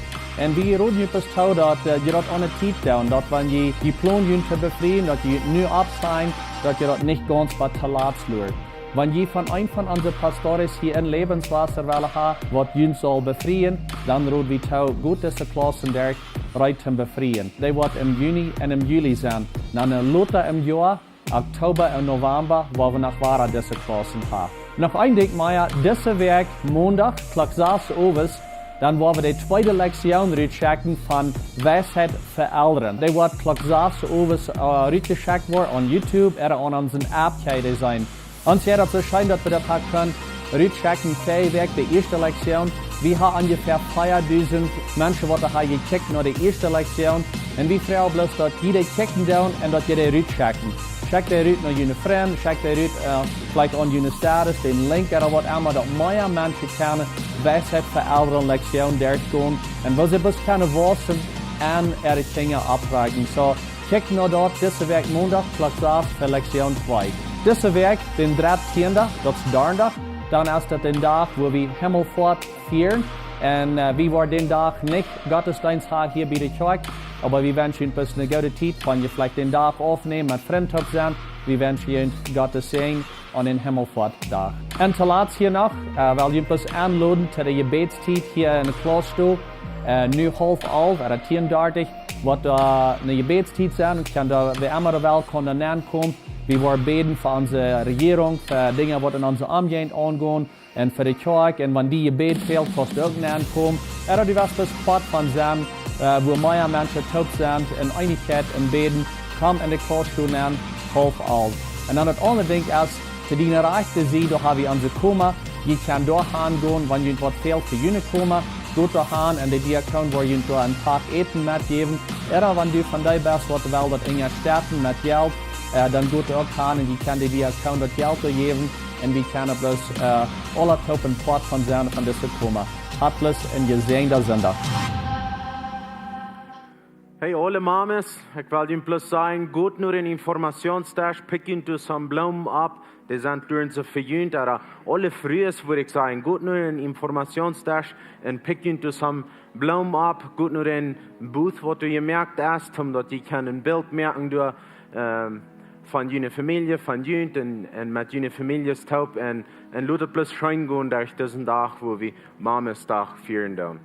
Un wie roden junt bloos too, daut jie daut aune Tiet doonen, daut wan jie, jie plonen junt to befrieen, daut jie junt nu oppschriewen, daut jie daut nich gaunz bat too lat luaren. Wan jie von eenen von onse Pastores hia en Lebenswasser wellen haben, waut junt saul befrieen, dan rod wie too, got dise Klaussen derch, Reed toom Befrieen. Dee woat em Juni un em Juli sennen. Dan lota em Joa, Oktoba un Novemba, woa wie noch wada dise Klaussen haben. Noch een Dinkj mea, dise Wäakj, Mondach, Klock sas owes, dan woa wie de tweede Lektion rutschekjen von Weisheit fa Elren. Dee woat Klock sas owes rutjeschekjt woaren aun YouTube ooda aun onse App, kjenn jie seenen. Ons wia daut soo scheen, daut wie daut haben kunnen rutschekjen, fa Wäakj de ieeschte Lektion. Wie haben onjefäa veadusent Menschen, waut haben jekjikjt no de ieeschte Lektion. Un wie froagen bloos, daut jie dee kjikjen doonen un daut jie dee rutschekjen. Schekjt dee rut no june Frind, schekjt dee rut veleicht aun june Status, dän Link ooda waut emma, daut mea Menschen kjennen Weisheit fa Elren Lektion derchgonen. Un woo see bloos kjennen waussen un äare Kjinja oppdroagen. Soo, kjikjt no daut dise Wäakj Mondach, Klock sas fa Lektion twee. Dise Wäakj, dän drettieenden, daut es Donnadach, dan es daut dän Dach, wua wie Himmelfoat fieren. Un wie woaren dän Dach nich Gottesdeenst haben hia bie de Kjoakj, oba wie wenschen junt bloos ne goode Tiet, wan jie veleicht dän Dach aufnämen, met Frind toop sennen. Wie wenschen junt Gottes Säajen aun dän Himmelfoatdach. Un toolatst hia noch, well wie junt bloos enloden to de Jebädstiet hia en de Klausstow, nu haulf alf ooda tieen dartich, woat doa ne Jebädstiet sennen, kjenn doa, wäa emma doa well, kaun doa nenkomen. Wie woaren bäden fa onse Rejierunk, fa Dinja, waut en onse Omjäajent aungonen, un fa de Kjoakj, un wan die Jebäd fält, kaust du uk nenkomen. Ooda du west bloos Poat von sennen, wua mea Menschen toop sent, en Eenichkjeit un bäden, komm en de Klausstow nenn, haulf alf. Un dan daut aundre Dinkj es, to diene rajchte Sied, doa haben wie onse Koma. Jie kjennen doa hangonen, wan junt waut fält fa june Koma. Got doa han un de Diakoon woat junt doa een Pak Äten metjäwen. Ooda wan du von dee best, waut well daut unjastetten met Jelt, dan got doa uk han un jie kjennen de Diakoon daut Jelt doa jäwen. Un wie kjennen bloos aula toop een Poat von sennen von dise Koma. Haft bloos een jesäajenden Sindach. Hey aule Mames, ekj well junt bloos sajen, got no dän Informationsdesk, pikjt junt doa soone Bloomen opp, dee sent doa soo fa junt, ooda aule Frues, wudd ekj sajen, got no dän Informationsdesk un pikjt junt doa soone Bloomen opp, got no dän Booth, waut doa jemoakt es, toom daut jie kjennen een Bilt moaken doa von june Famielje, von junt un met june Famieljes toop, un lot daut bloos scheen gonen derch disen Dach, wua wie Mamesdach fieren doonen.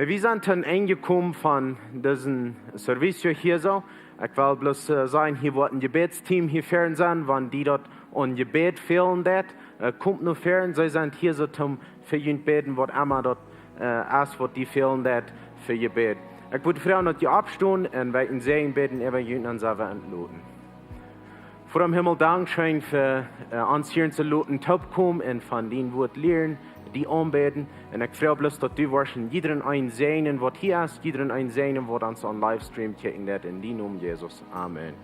Wie sent toom Enj jekomen von disen servicio hia soo. Ekj well bloos sajen, hia woat een Jebädsteam hia väaren sennen, wan die daut aun Jebäd fälen deit, komt no väaren, see sent hia soo toom fa junt bäden, waut emma daut es, waut die fälen deit fa Jebäd. Ekj wudd froagen, daut jie oppstonen un wie een Säajen bäden äwa junt, dan sell wie enloden. Voda em Himmel, dank scheen fa ons hia to loten toopkomen un von dien Wuat lieren, die aunbäden. Un ekj froag bloos, daut du woascht jiedren een säajnen, waut hia es, jiedren een säajnen, waut ons aun livestream kjikjen deit, en dien Nomen, Jesus. Amen.